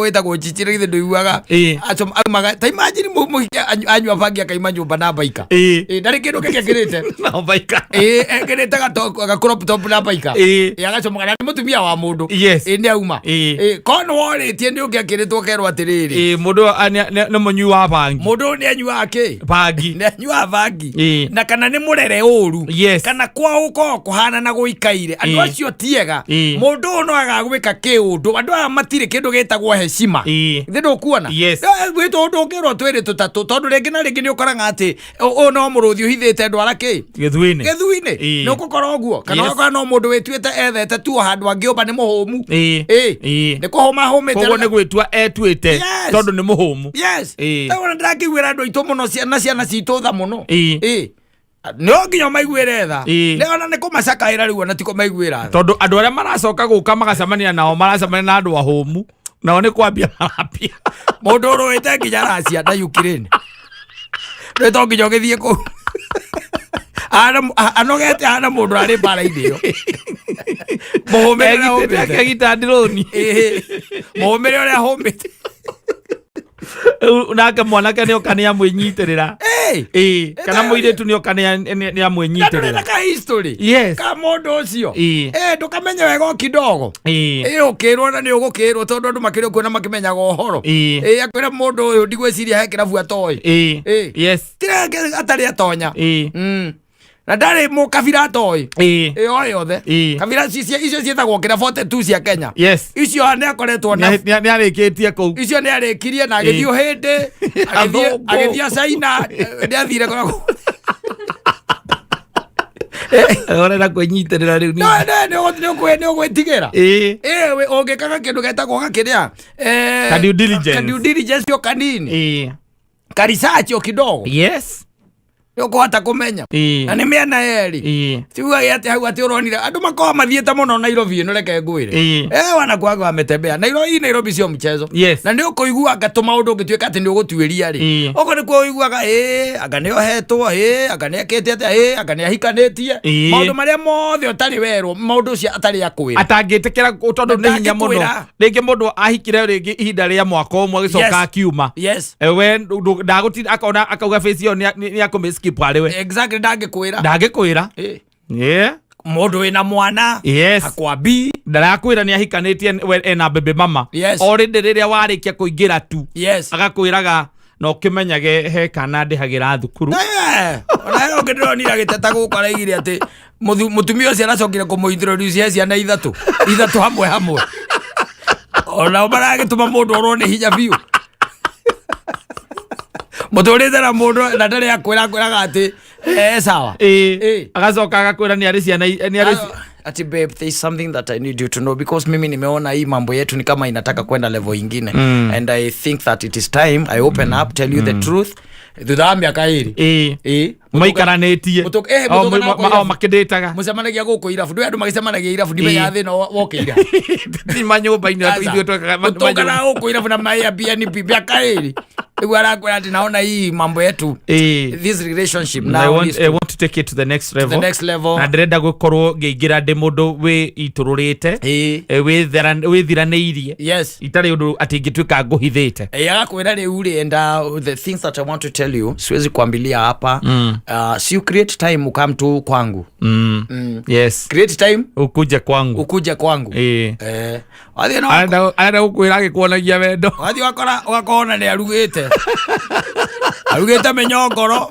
wĩtagwo Chichi githĩ ndũiguaga? Ĩĩ. Aumaga ta imagine mũhiki anyua bangi akaima nyũmba na baika. Ĩĩ. Ĩ, ndarĩ kĩndũ kĩngĩ ekĩrĩte. No baika. Ĩ, ekĩrĩte ga crop top na baika. Ĩĩ. Ĩ, agacomoka na nĩ mũtumia wa mũndũ. Yes. Ĩ, nĩ auma. Ĩĩ. Ĩ, korwo nĩ worĩtie nĩ ũngĩ akĩrĩtwo kerwo atĩrĩrĩ. Ĩĩ, mũndũ ũyũ, nĩ mũnyui wa bangi. Mũndũ ũyũ nĩ anyuaga kĩ? Bangi. Nĩ anyuaga bangi. Ĩĩ. Na kana nĩ mũrere ũru. Yes. Kana kwao gũkoragwo kũhana na gũikaire andũ Ĩĩ. acio tiega. Ĩĩ. Mũndũ ũyũ no agagwĩka kĩũndũ, andũ aya matirĩ kĩndũ gĩtagwo heshima. Ĩĩ. Thĩ ndũkuona? Yes. Gwĩtwo ũndũ ũngĩrwo twĩrĩ tũtatũ, tondũ rĩngĩ na rĩngĩ nĩ ũkoraga atĩ ũyũ no mũrũthi ũhithĩte ndwara kĩ gĩthuinĩ. Gĩthui-inĩ. Ĩĩ. Nĩ ũgũkora ũguo, kana Yes. ũgakora no mũndũ wĩtuĩte ethete tu o handũ angĩũmba, nĩ mũhũmu. Ĩĩ. Ĩĩ. Ĩĩ. Nĩ kũhũma hũmĩte. Koguo nĩ gwĩtua etuĩte. Yes. Tondũ nĩ mũhũmu. Yes. Ĩĩ. Rĩu ona ndĩrakĩiguĩra andũ aitũ mũno, ciana citũ tha mũno. Ĩĩ. Ĩĩ, no nginya ũmaiguĩre tha. Ĩĩ. Nĩ ona nĩ kũmacakaĩra rĩu, ona ti kũmaiguĩra tha. Tondũ andũ arĩa maracoka gũka magacemania nao, maracemania na andũ ahũmu, nao nĩ kwambia marambia. Mũndũ ũrũĩte nginya Russia na Ukraine, rĩ to nginya ũgĩthiĩ kũu anogete ahana mũndũ arĩ mbara-inĩ ĩyo, mũhũmĩre ũrĩa Egitĩte. hũmĩte. Akegita ndironi. Ĩĩ. Mũhũmĩre ũrĩa hũmĩte. Rĩu nake mwanake nĩ oka nĩ amwĩnyitĩrĩra. Ĩĩ. Ĩĩ, kana mũirĩtu nĩ oka nĩ amwĩnyitĩrĩra. Na ka history Yes. ka mũndũ ũcio. Ĩĩ. Ĩ, ndũkamenye wega o kidogo. Ĩĩ. Ĩ, ũkĩrwo na nĩ ũgũkĩrwo, tondũ andũ makĩrĩ kuo na makĩmenyaga ũhoro. Ĩĩ. Ĩ, akwĩra mũndũ ũyũ ndigwĩciria he kĩrabu atoĩ. Ĩĩ. Ĩĩ. Yes. Tira atarĩ atonya. Ĩĩ. Na ndarĩ mũkabira atoĩ. Ĩĩ. Ĩ, o yothe. Ĩĩ. Kabira icio ciĩtagwo kĩrĩa 42 cia Kenya. Yes. Icio nĩ akoretwo na Nĩ arĩkĩtie kũu. Icio nĩ arĩkirie na agĩthiĩ ũhĩndĩ, Athũngũ. agĩthiĩ China, nĩ athire kũrĩa Ũrenda kwĩnyitĩrĩra rĩu. No, no, nĩ ũgwĩtigĩra. Ĩĩ. Ĩ, ũngĩkaga kĩndũ getagwo gakĩrĩa Ka due diligence. ka due diligence o kanini, Ĩĩ. ka research o kidogo, nĩ ũkũhota kũmenya. Ĩĩ. Na nĩ mĩena yerĩ. Ĩĩ. Tiugage atĩ hau atĩ ũronire andũ makoragwo mathiĩte mũno Nairobi ĩno, reke ngwĩre. Ĩĩ. Eh, wanakuaga wametembea Nairobi, hii Nairobi sio mchezo. Yes. Na nĩ ũkũigua anga tũmaũndũ ũngĩtuĩka atĩ nĩ ũgũtuĩria rĩ, Ĩĩ. ũguo nĩkuo ũiguaga, ĩ, anga nĩ ohetwo, ĩ, anga nĩ ekĩte atĩa, ĩ, anga nĩ ahikanĩtie. Ĩĩ. Maũndũ marĩa mothe ũtarĩ werwo, maũndũ ũcio atarĩ akwĩra. Atangĩtĩkĩra tondũ nĩ hinya mũno. Ndangĩkwĩra. Rĩngĩ mũndũ ahikire rĩngĩ ihinda rĩa mwaka ũmwe, agĩcoka akiuma. We ndagũtinda akona, akauga face ĩyo nĩ akũmĩ skip arĩ we. Exactly, ndangĩkwĩra. Ndangĩkwĩra. Ĩ. Yeah. Mũndũ wĩna mwana akwambi. Ndarakwĩra nĩ ahikanĩtie, we ena bebe mama. Already rĩrĩa warĩkia kũingĩra tu, agakwĩraga na ũkĩmenyage he kana ndĩhagĩra thukuru. Eh, ona he ũngĩ ndĩronire agĩteta gũkũ, araigire atĩ mũtumia ũcio aracokire kũmũ-introduce he ciana ithatũ ithatũ hamwe hamwe, onao maragĩtũma mũndũ orwo nĩ hinya biũ. Mũtũrĩte na mũndũ na ndarĩ akwĩra, akwĩraga atĩ sawa. Ĩĩ. Agacoka agakwĩra nĩ arĩ ciana nĩ arĩ Ati, "Babe, there is something that I need you to know, because mimi nimeona hii mambo yetu ni kama inataka kwenda level ingine, and I think that it is time I open up, tell you the truth," thutha wa mĩaka 2. Ĩĩ. Maikaranĩtie. Mũtũkana gũkũ O irabu. makĩndĩtaga. Mũcemanagia gũkũ irabu, ndũĩ andũ magĩcemanagia irabu, ndimenya thĩna wokĩira. Ti manyũmba-inĩ ithuĩ twekaga Mũtũkana gũkũ irabu na ma Airbnb mĩaka 2, rĩu arakwĩra atĩ naona hii mambo yetu, this relationship I now want, needs I to want to take it to the next level. The next level. Na ndĩrenda gũkorwo ngĩingĩra ndĩ mũndũ wĩ itũrũrĩte, wĩthiranĩirie, itarĩ ũndũ atĩ ingĩtuĩka ngũhithĩte. Agakwĩra rĩu rĩ, "And the things that I want to tell you siwezi kuambilia hapa. Si you create time ukam tu kwangu." "Create time Ukuje kwangu. Ukuje kwangu." Wathiĩ na Arenda gũkwĩra agĩkuonagia wendo. Wathiĩ wakora, ũgakora nĩ arugĩte mĩnyongoro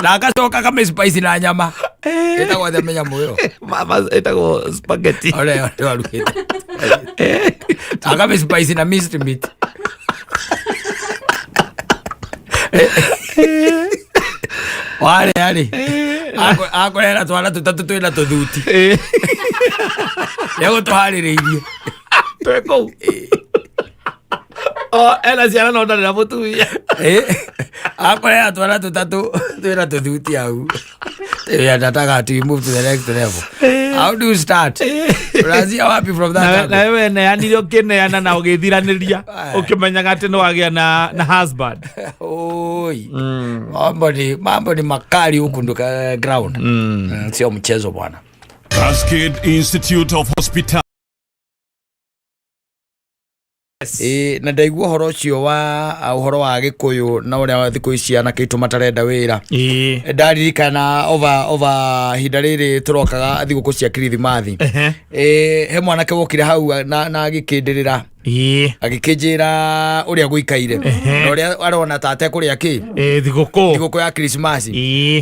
na agacoka akamĩspice na nyama ĩtagwo atĩa mĩnyamũ ĩyo? Mama, ĩtagwo spaghetti. Ũrĩa arugĩte. Akamĩ spice na minced meat. Warĩa rĩ, akũrehera twana tũtatũ twĩna tũthuti. Nĩegũtũharĩrĩirie. Twĩ kũu. O ena ciana no ndarĩ na mũtumia. Akũrehera twana tũtatũ twĩna tũthuti hau. Nataka to move to the next level. How do you start? Unaanzia wapi from that Nawe angle? nawe weneanire ũkĩneana na ũgĩthiranĩria ũkĩmenyaga atĩ nĩ wagĩa na husband. Oi. Mambo ni makali huku ndo ground. Sio mchezo bwana. Cascade Institute of Hospitality. Ĩ, na ndaigua ũhoro ũcio wa ũhoro wa Gĩkũyũ na ũrĩa thikũ ici anake aitũ matarenda wĩra. Ndaririkana over ihinda rĩrĩ tũrokaga thigũkũ cia Kirithimathi. He mwanake wokire hau na agĩkĩndĩrĩra, agĩkĩnjĩra ũrĩa gũikaire na ũrĩa arona ta atekũrĩa kĩ Thigũkũ. Thigũkũ ya Krismasi.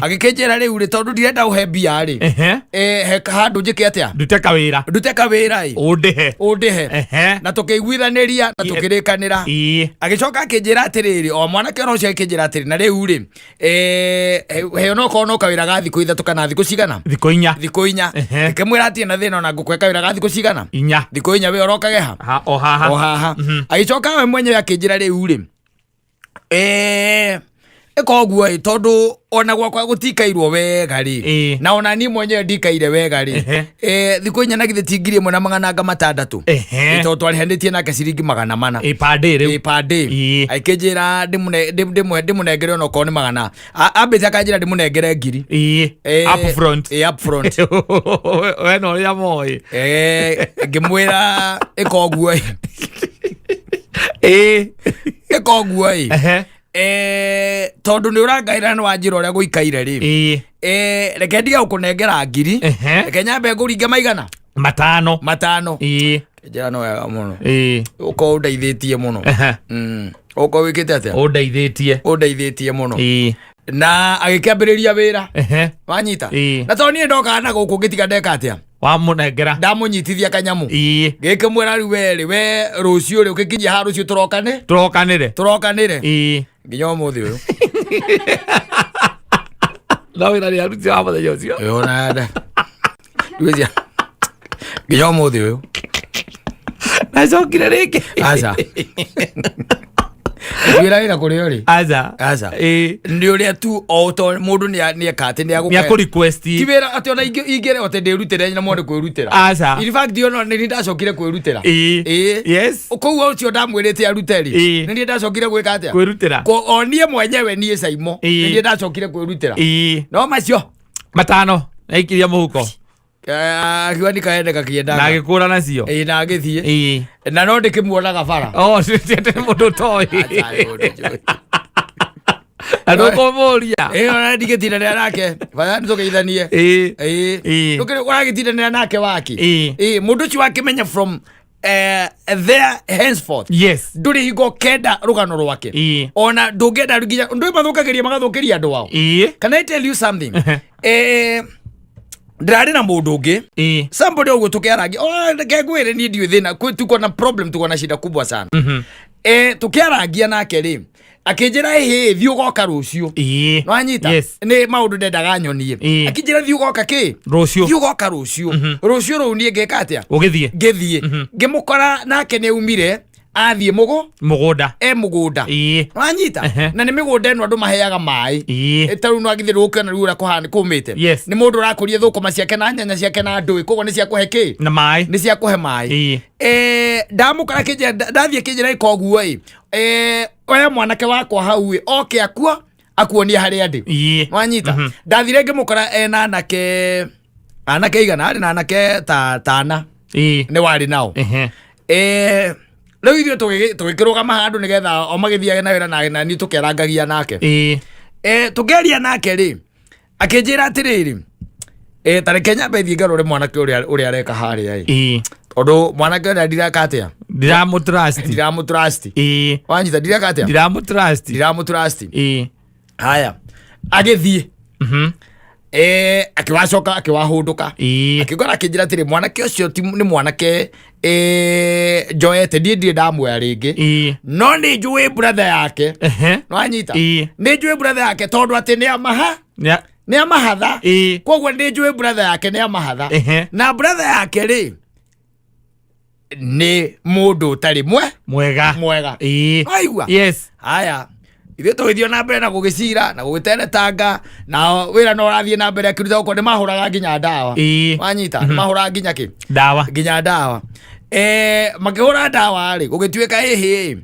Agĩkĩnjĩra rĩu rĩ, tondũ ndirenda ũhe mbia rĩ, he handũ njĩke atĩa? Ndute kawĩra. Ndute kawĩra ĩ. Ũndĩhe. Ũndĩhe. Na tũkĩiguithanĩria na tũkĩrĩkanĩra. Agĩcoka akĩnjĩra atĩrĩrĩ, o mwanake ona ũcio akĩnjĩra atĩrĩ, na rĩu rĩ, he onokorwo no kawĩra ga thikũ 3 kana thikũ cigana? Thikũ 4. Thikũ 4. Ngĩkĩmwĩra atirĩ na thĩna, ona ngũkũhe kawĩra ga thikũ cigana? 4. Thikũ 4 wĩ orokage ha? Ha, o haha. O haha. Agĩcoka we mwenyewe akĩnjĩra rĩu rĩ, ĩka ũguo ĩ, tondũ ona gwakwa gũtikairwo wega rĩ, na ona niĩ mwenyewe ndikaire wega rĩ, thikũ 4 na githĩ ti 1600? Tondũ twarĩhanĩtie nake ciringi 400. Ĩ, per day rĩu. Ĩ, per day. Akĩnjĩra ndĩmũnengere onokorwo nĩ magana, ambĩte akanjĩra ndĩmũnengere 1000. Up front. Ĩ, up front. We na ũrĩa moĩ. Ngĩmwĩra ĩka ũguo ĩ. Ĩka ũguo ĩ. Tondũ nĩ ũrangaĩra nĩ wanjĩra ũrĩa gũikaire rĩ, reke ndige gũkũnengera 1000. Reke nyambe ngũringe maigana? 5. 5. Njĩra no wega mũno. Ũkorwo ũndeithĩtie mũno. Ũkorwo wĩkĩte atĩa? Ũndeithĩtie. Ũndeithĩtie mũno. Na agĩkĩambĩrĩria wĩra. Wanyita? Na tondũ niĩ ndokaga na gũkũ ngĩtiga ndeka atĩa? Wamũnengera. Ndamũnyitithia kanyamũ. Gĩkĩmwĩra rĩu we rĩ, we rũciũ rĩ, ũkĩkinyia haha rũciũ tũrokane. Tũrokanĩre. Tũrokanĩre. Nginya ũmũthĩ ũyũ. No wĩra nĩ aruti wa mũthenya ũcio. Ĩ, ona nda. Ndwĩcia. Nginya ũmũthĩ ũyũ. Nacokire rĩngĩ? Aca. Wĩra wĩra kũrĩ o rĩ? Aca. Aca. Nĩ ũrĩa tu o to mũndũ nĩ eka atĩ nĩ Nĩ agũka. akũ request. Ti wĩra atĩ ona ingĩreo atĩ ndĩrutĩre na mwone kwĩrutĩra. Aca. In fact ona nĩ ndacokire kwĩrutĩra. Yes. Koguo ũcio ndamwĩrĩte arute rĩ, nĩ niĩ ndacokire gwĩka atĩa? Kwĩrutĩra. O niĩ mwenyewe, niĩ Saimo, nĩ niĩ ndacokire kwĩrutĩra. No macio 5 naikiria mũhuko. Akiuga nikaende kakiendaga. Na agĩkũra nacio. Ĩ, na agĩthiĩ. Na no ndĩkĩmuonaga bara. Oh, nĩ mũndũ ũtoĩ. Aca, nĩ mũndũ njũĩ. Na ndũkũmũria. Ĩ, ona ndingĩtindanĩra nake bata nĩ tũgeithanie. Ĩ. Ũragĩtindanĩra nake waki? Ĩ, mũndũ ũcio wakĩmenya from there henceforth ndũrĩ hingo ũkenda rũgano rwake. Ona ndũngĩenda nginya ndũĩ mathũkagĩria magathũkĩria andũ ao. Can I tell you something? Ndĩrarĩ na mũndũ ũngĩ, somebody ũguo tũkĩarangia. Oh, reke ngwĩre, niĩ ndiũĩ thĩna, tuko na problem, tuko na shida kubwa sana. Tũkĩarangia nake rĩ, akĩnjĩra, ĩhĩ, thiĩ ũgoka rũciũ. Nwanyita? Yes. Nĩ maũndũ ndendaga nyonie. Akĩnjĩra thiĩ ũgoka kĩ? Rũciũ. Thiĩ ũgoka rũciũ. Rũciũ rũu niĩ ngĩka atĩa? Ũgĩthiĩ. Ngĩthiĩ ngĩmũkora nake nĩ aumire athiĩ mũgũ Mũgũnda. E mũgũnda. Nwanyita? Na nĩ mĩgũnda ĩno andũ maheaga maĩ. Ta rĩu no agithĩ rũkĩona rĩu ũrĩa kũhana kũmĩte. Nĩ mũndũ ũrakũria thũkũma ciake na nyanya ciake na ndũĩ, koguo nĩ cia kũhe kĩ? Na maĩ. Nĩ cia kũhe maĩ. Ndamũkora ndathiĩ kĩnjĩra ĩka ũguo ĩ, oya mwanake wakwa hau ĩ, oke akua akuonia harĩa ndĩ. Wanyita? Ndathire ngĩmũkora ena anake igana, arĩ na anake ta tana. Nĩ warĩ nao. Rĩu ithuĩ tũgĩkĩrũgama handũ nĩgetha o magĩthiage na wĩra na niĩ tũkĩarangagia nake. Tũkĩaria nake rĩ, akĩnjĩra atĩrĩrĩ, ta reke nyambe thiĩ ngarore mwanake ũrĩa areka harĩa ĩ, tondũ mwanake ũrĩa ndireka atĩa? Ndiramũtrust. Ndiramũtrust. Wanyita? Ndireka atĩa? Ndiramũtrust. Ndiramũtrust. Haya, agĩthiĩ. Akiwacoka akiwahũndũka. Akĩngora akĩnjĩra atĩrĩ, mwanake ũcio nĩ mwanake njoete niĩ ndirĩ ndamuoya rĩngĩ, no nĩ njũĩ brother yake. Nĩwanyita? Nĩ njũĩ brother yake tondũ atĩ nĩ amaha nĩ amahatha. Koguo nĩ njũĩ brother yake nĩ amahatha. Na brother yake rĩ nĩ mũndũ ũtarĩ mwe Mwega. Mwega. Waigua? Yes. Haya, ithuĩ tũgĩthiĩ na mbere na gũgĩcira na gũgĩteretanga, na wĩra no ũrathiĩ na mbere akĩruta gũkũ nĩ mahũraga nginya ndawa. Wanyita? Nĩ mahũraga nginya kĩ? Ndawa. Nginya ndawa. Makĩhũra ndawa rĩ, gũgĩtuĩka ĩhĩ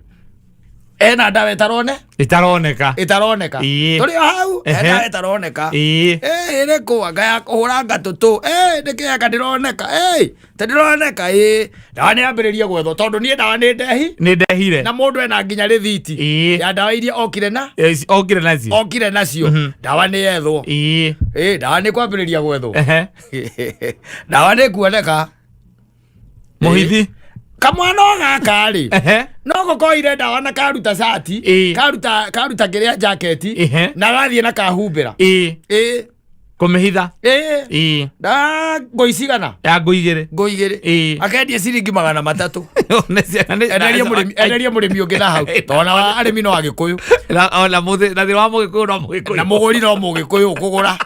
ena ndawa ĩtarone Itaroneka. Ĩtaroneka. Tũrĩ o hau. Ena ndawa ĩtaroneka. Ĩrĩkũ anga ya kũhũra ngatũtũ nĩkĩ anga ndĩroneka ta ndĩroneka ndawa nĩ yambĩrĩrie gwethwo tondũ niĩ ndawa nĩ ndehi. Nĩ ndehire. Na mũndũ ena nginya rĩthiti ya ndawa iria okire na Okire nacio. Okire nacio. Ndawa nĩ yethwo. Ndawa nĩ kwambĩrĩria gwethwo. Ndawa nĩ kuoneka. Mũhithi. Kamwana o gaka rĩ, no gũkoire ndawa na karuta cati, karuta kĩrĩa jaketi, na gathiĩ na kahumbĩra. Kũmĩhitha. Na ngũ icigana? Ya ngũ igĩrĩ. Ngũ igĩrĩ. Akendia ciringi 300. Nĩ ciana Enderie mũrĩmi, enderie mũrĩmi ũngĩ na hau tondũ ona arĩmi no agĩkũyũ. Na ona na thĩna wa mũgĩkũyũ no mũgĩkũyũ. Na mũgũri no mũgĩkũyũ ũkũgũra.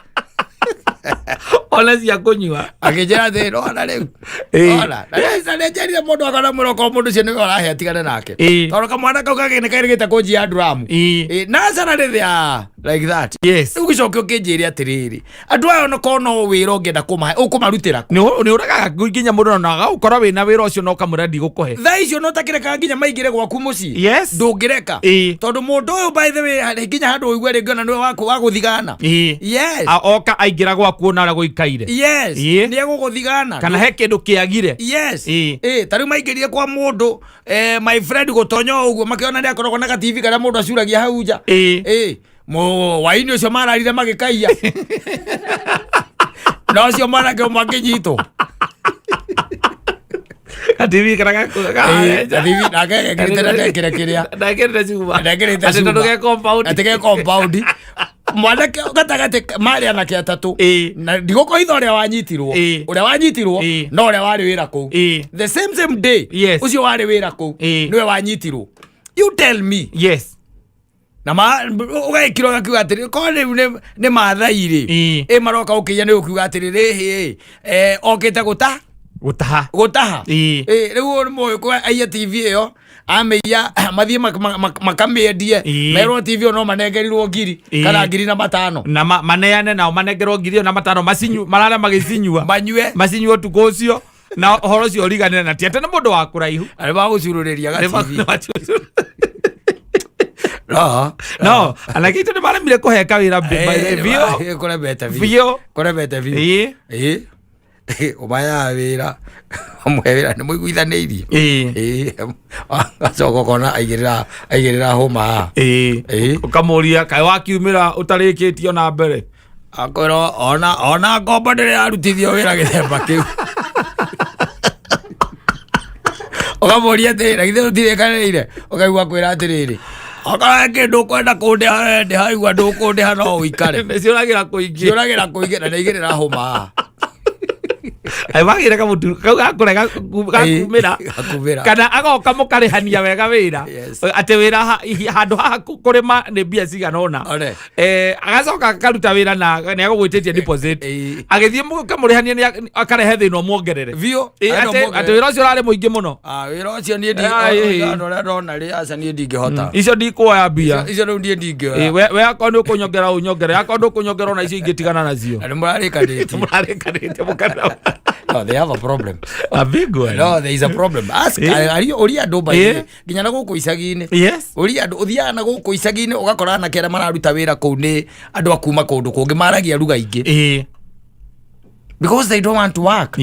Ona cia kũnyua. Akĩnjĩra atĩ nona rĩu ona na rĩu nĩnjerire mũndũ akona mũno korwo mũndũ ũcio nĩwe ũrahe atigane nake, tondũ kamwana kau kagĩ nĩ kerĩgĩte kũnjia nduramu. Na salary they are like that. Rĩu gĩcoke ũkĩnjĩre atĩrĩrĩ, andũ aya onakorwo no wĩra ũngĩenda kũmahe, ũkũmarutĩra kũ? Nĩ ũragaga nginya mũndũ ona agagũkora wĩna wĩra ũcio na ũkamwĩra ndigũkũhe. Thaa icio no takĩrekaga nginya maingĩre gwaku mũciĩ. Ndũngĩreka. Tondũ mũndũ ũyũ, by the way, harĩ nginya handũ ũigue rĩngĩ ona nĩwe wa gũthigana. Yes. Oka aingĩra gwaku ona ũrĩa gũikaire. Nĩ egũgũthigana. Kana he kĩndũ kĩagire. Ta rĩu maingĩrire kwa mũndũ, my friend, gũtonya o ũguo makĩona nĩ akoragwo na gatibi karĩa mũndũ acuragia hau nja. Waini ũcio mararire magĩkaia na ũcio mwanake ũmwe akĩnyitwo. Gatibi kana Gatibi nake gekĩrĩte na ndekĩre kĩrĩa. Ndekĩrĩte cuma. Ndekĩrĩte Atĩ tondũ cuma. ge compound. Atĩ ge compound, mwanake gatagatĩ marĩ anake atatũ. Na ndigũkũhitha ũrĩa wanyitirwo, ũrĩa wanyitirwo no ũrĩa warĩ wĩra kũu the same same day. Ũcio warĩ wĩra kũu nĩwe wanyitirwo. You tell me. Na ma ũgagĩkira ũgakiuga atĩrĩ, korwo rĩu nĩ mathai rĩ, ĩ maroka ũkĩiya, nĩ ũkiuga atĩrĩ rĩhĩ okĩte gũta Gũtaha. Gũtaha. Rĩu ũyũ nĩ mũgĩkũyũ aiye TV ĩyo, amĩiya mathiĩ makamĩendie, merwo TV ĩyo no manengerirwo ngiri kana ngiri na matano. Na maneane nao manengerwo ngiri ĩyo na matano, macinyu marare magĩcinyua. Manyue. Macinyue ũtukũ ũcio na ũhoro ũcio ũriganĩre, na ti atĩ nĩ mũndũ wa kũraihu. Arĩ magũcurũrĩria ga TV no. No anake itũ nĩ maremire kũheka wĩra biũ. Kũremete biũ. Biũ. Kũremete biũ. Ũmayaga wĩra, ũmwe wĩra nĩ mũiguithanĩirie. Agacoka ũkona aigĩrĩra aigĩrĩra hũma haha. Ũkamũria kaĩ wakiumĩra ũtarĩkĩtie ona mbere. Akwĩra ona ngombo ndĩrĩ yarutithio wĩra gĩthemba kĩu. Ũkamũria atĩrĩ, na githĩ tũtirĩkanĩire? Ũkaigua kwĩra atĩrĩrĩ, okorwo he kĩndũ ũkwenda kũndĩha, we ndĩha, igua ndũkũndĩha no ũikare. Nĩciũragĩra kũingĩ. Ciũragĩra kũingĩ na nĩaigĩrĩra hũma haha. Ai wagĩre kamũtu kau gakũrega gakumĩra. Gakumĩra. Kana agoka mũkarĩhania wega wĩra, atĩ wĩra handũ haha kũrĩma nĩ mbia cigana ũna. Ore. Agacoka akaruta wĩra na nĩ agũgwĩtĩtie deposit. Agĩthiĩ mũkamũrĩhania akarehe thĩna ũmuongerere. Biũ. Atĩ wĩra ũcio ũrarĩ mũingĩ mũno. Ah, wĩra ũcio niĩ Ah. Ũrĩa ndona rĩ, aca, niĩ ndingĩhota. Icio ndikuoya mbia. Icio rĩu niĩ ndingĩoya. We akorwo nĩ ũkũnyongera ũnyongere, akorwo ndũkũnyongera ona icio ingĩ tigana nacio. Na nĩ mũrarĩkanĩtie. Mũrarĩkanĩtie mũkana. No, they have a problem. A big one. No, there is a problem. Ask ari ũria andũ by the way, nginya na gũkũ icagi-inĩ. Ũria andũ, ũthiaga na gũkũ icagi-inĩ ũgakora anake arĩa mararuta wĩra kũu nĩ andũ a kuma kũndũ kũngĩ maragia lugha ingĩ because they don't want to work.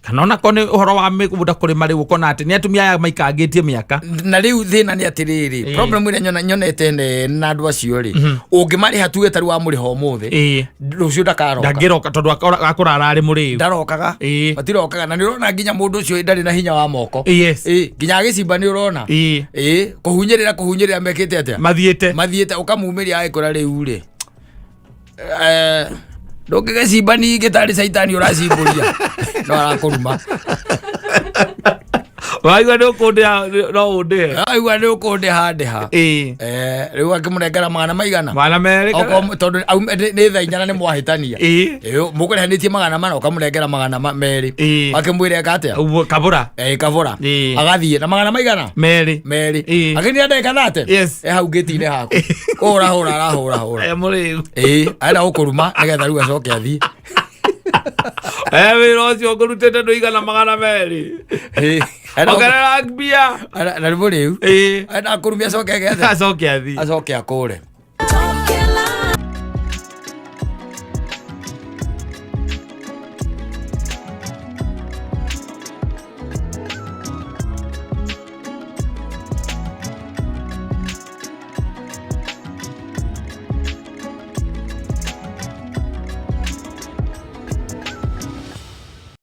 Kana ona korwo nĩ ũhoro wa mĩgũnda kũrĩma, rĩu ũkona atĩ nĩ atumia aya maikangĩtie mĩaka. Na rĩu thĩna nĩ atĩrĩrĩ, problem ĩrĩa nyonete nene na andũ acio rĩ, ũngĩmarĩha tuge tarĩu wamũrĩha ũmũthĩ, rũciũ ndakaroka. Ndangĩroka tondũ akora ararĩ mũrĩu. Ndarokaga. Matirokaga, na nĩ ũrona nginya mũndũ ũcio ndarĩ na hinya wa moko. Nginya agĩcimba nĩ ũrona kũhunyĩrĩra kũhunyĩrĩra mekĩte atĩa. Mathiĩte. Mathiĩte ũkamumĩria agĩkora rĩu rĩ, Ndũngĩgĩcimba ningĩ tarĩ caitani ũracimbũria no arakũruma. Waigua nĩ ũkũndĩha no ũndĩhe. Aigua nĩ ũkũndĩha ndĩha. Ĩĩ. Rĩu akĩmũnengera magana maigana? 200. Okorwo tondũ nĩ thaa 4 na nĩ mwahĩtania. Ĩĩ. Mũkũrĩhanĩtie 400, ũkamũnengera 200. Ĩĩ. Akĩmwĩra eka atĩa? Ũguo, kabũra. Kabũra. Ĩĩ. Agathiĩ na magana maigana? 2. 2. Ĩĩ. Akĩnia ndagĩka 30? Yes. E hau ngĩti-inĩ haku. Kũhũra hũra arahũra hũra. E mũrĩu. Ĩĩ, arenda gũkũruma nĩgetha rĩu acoke athiĩ. Wĩra ũcio ngũrutĩte ndũigana 200. Ĩĩ. Arenda Ongerera mbia. Na nĩ mũrĩu. Ĩĩ. Arenda kũrumia acoke eke atĩa? Acoke athiĩ. Acoke akũre.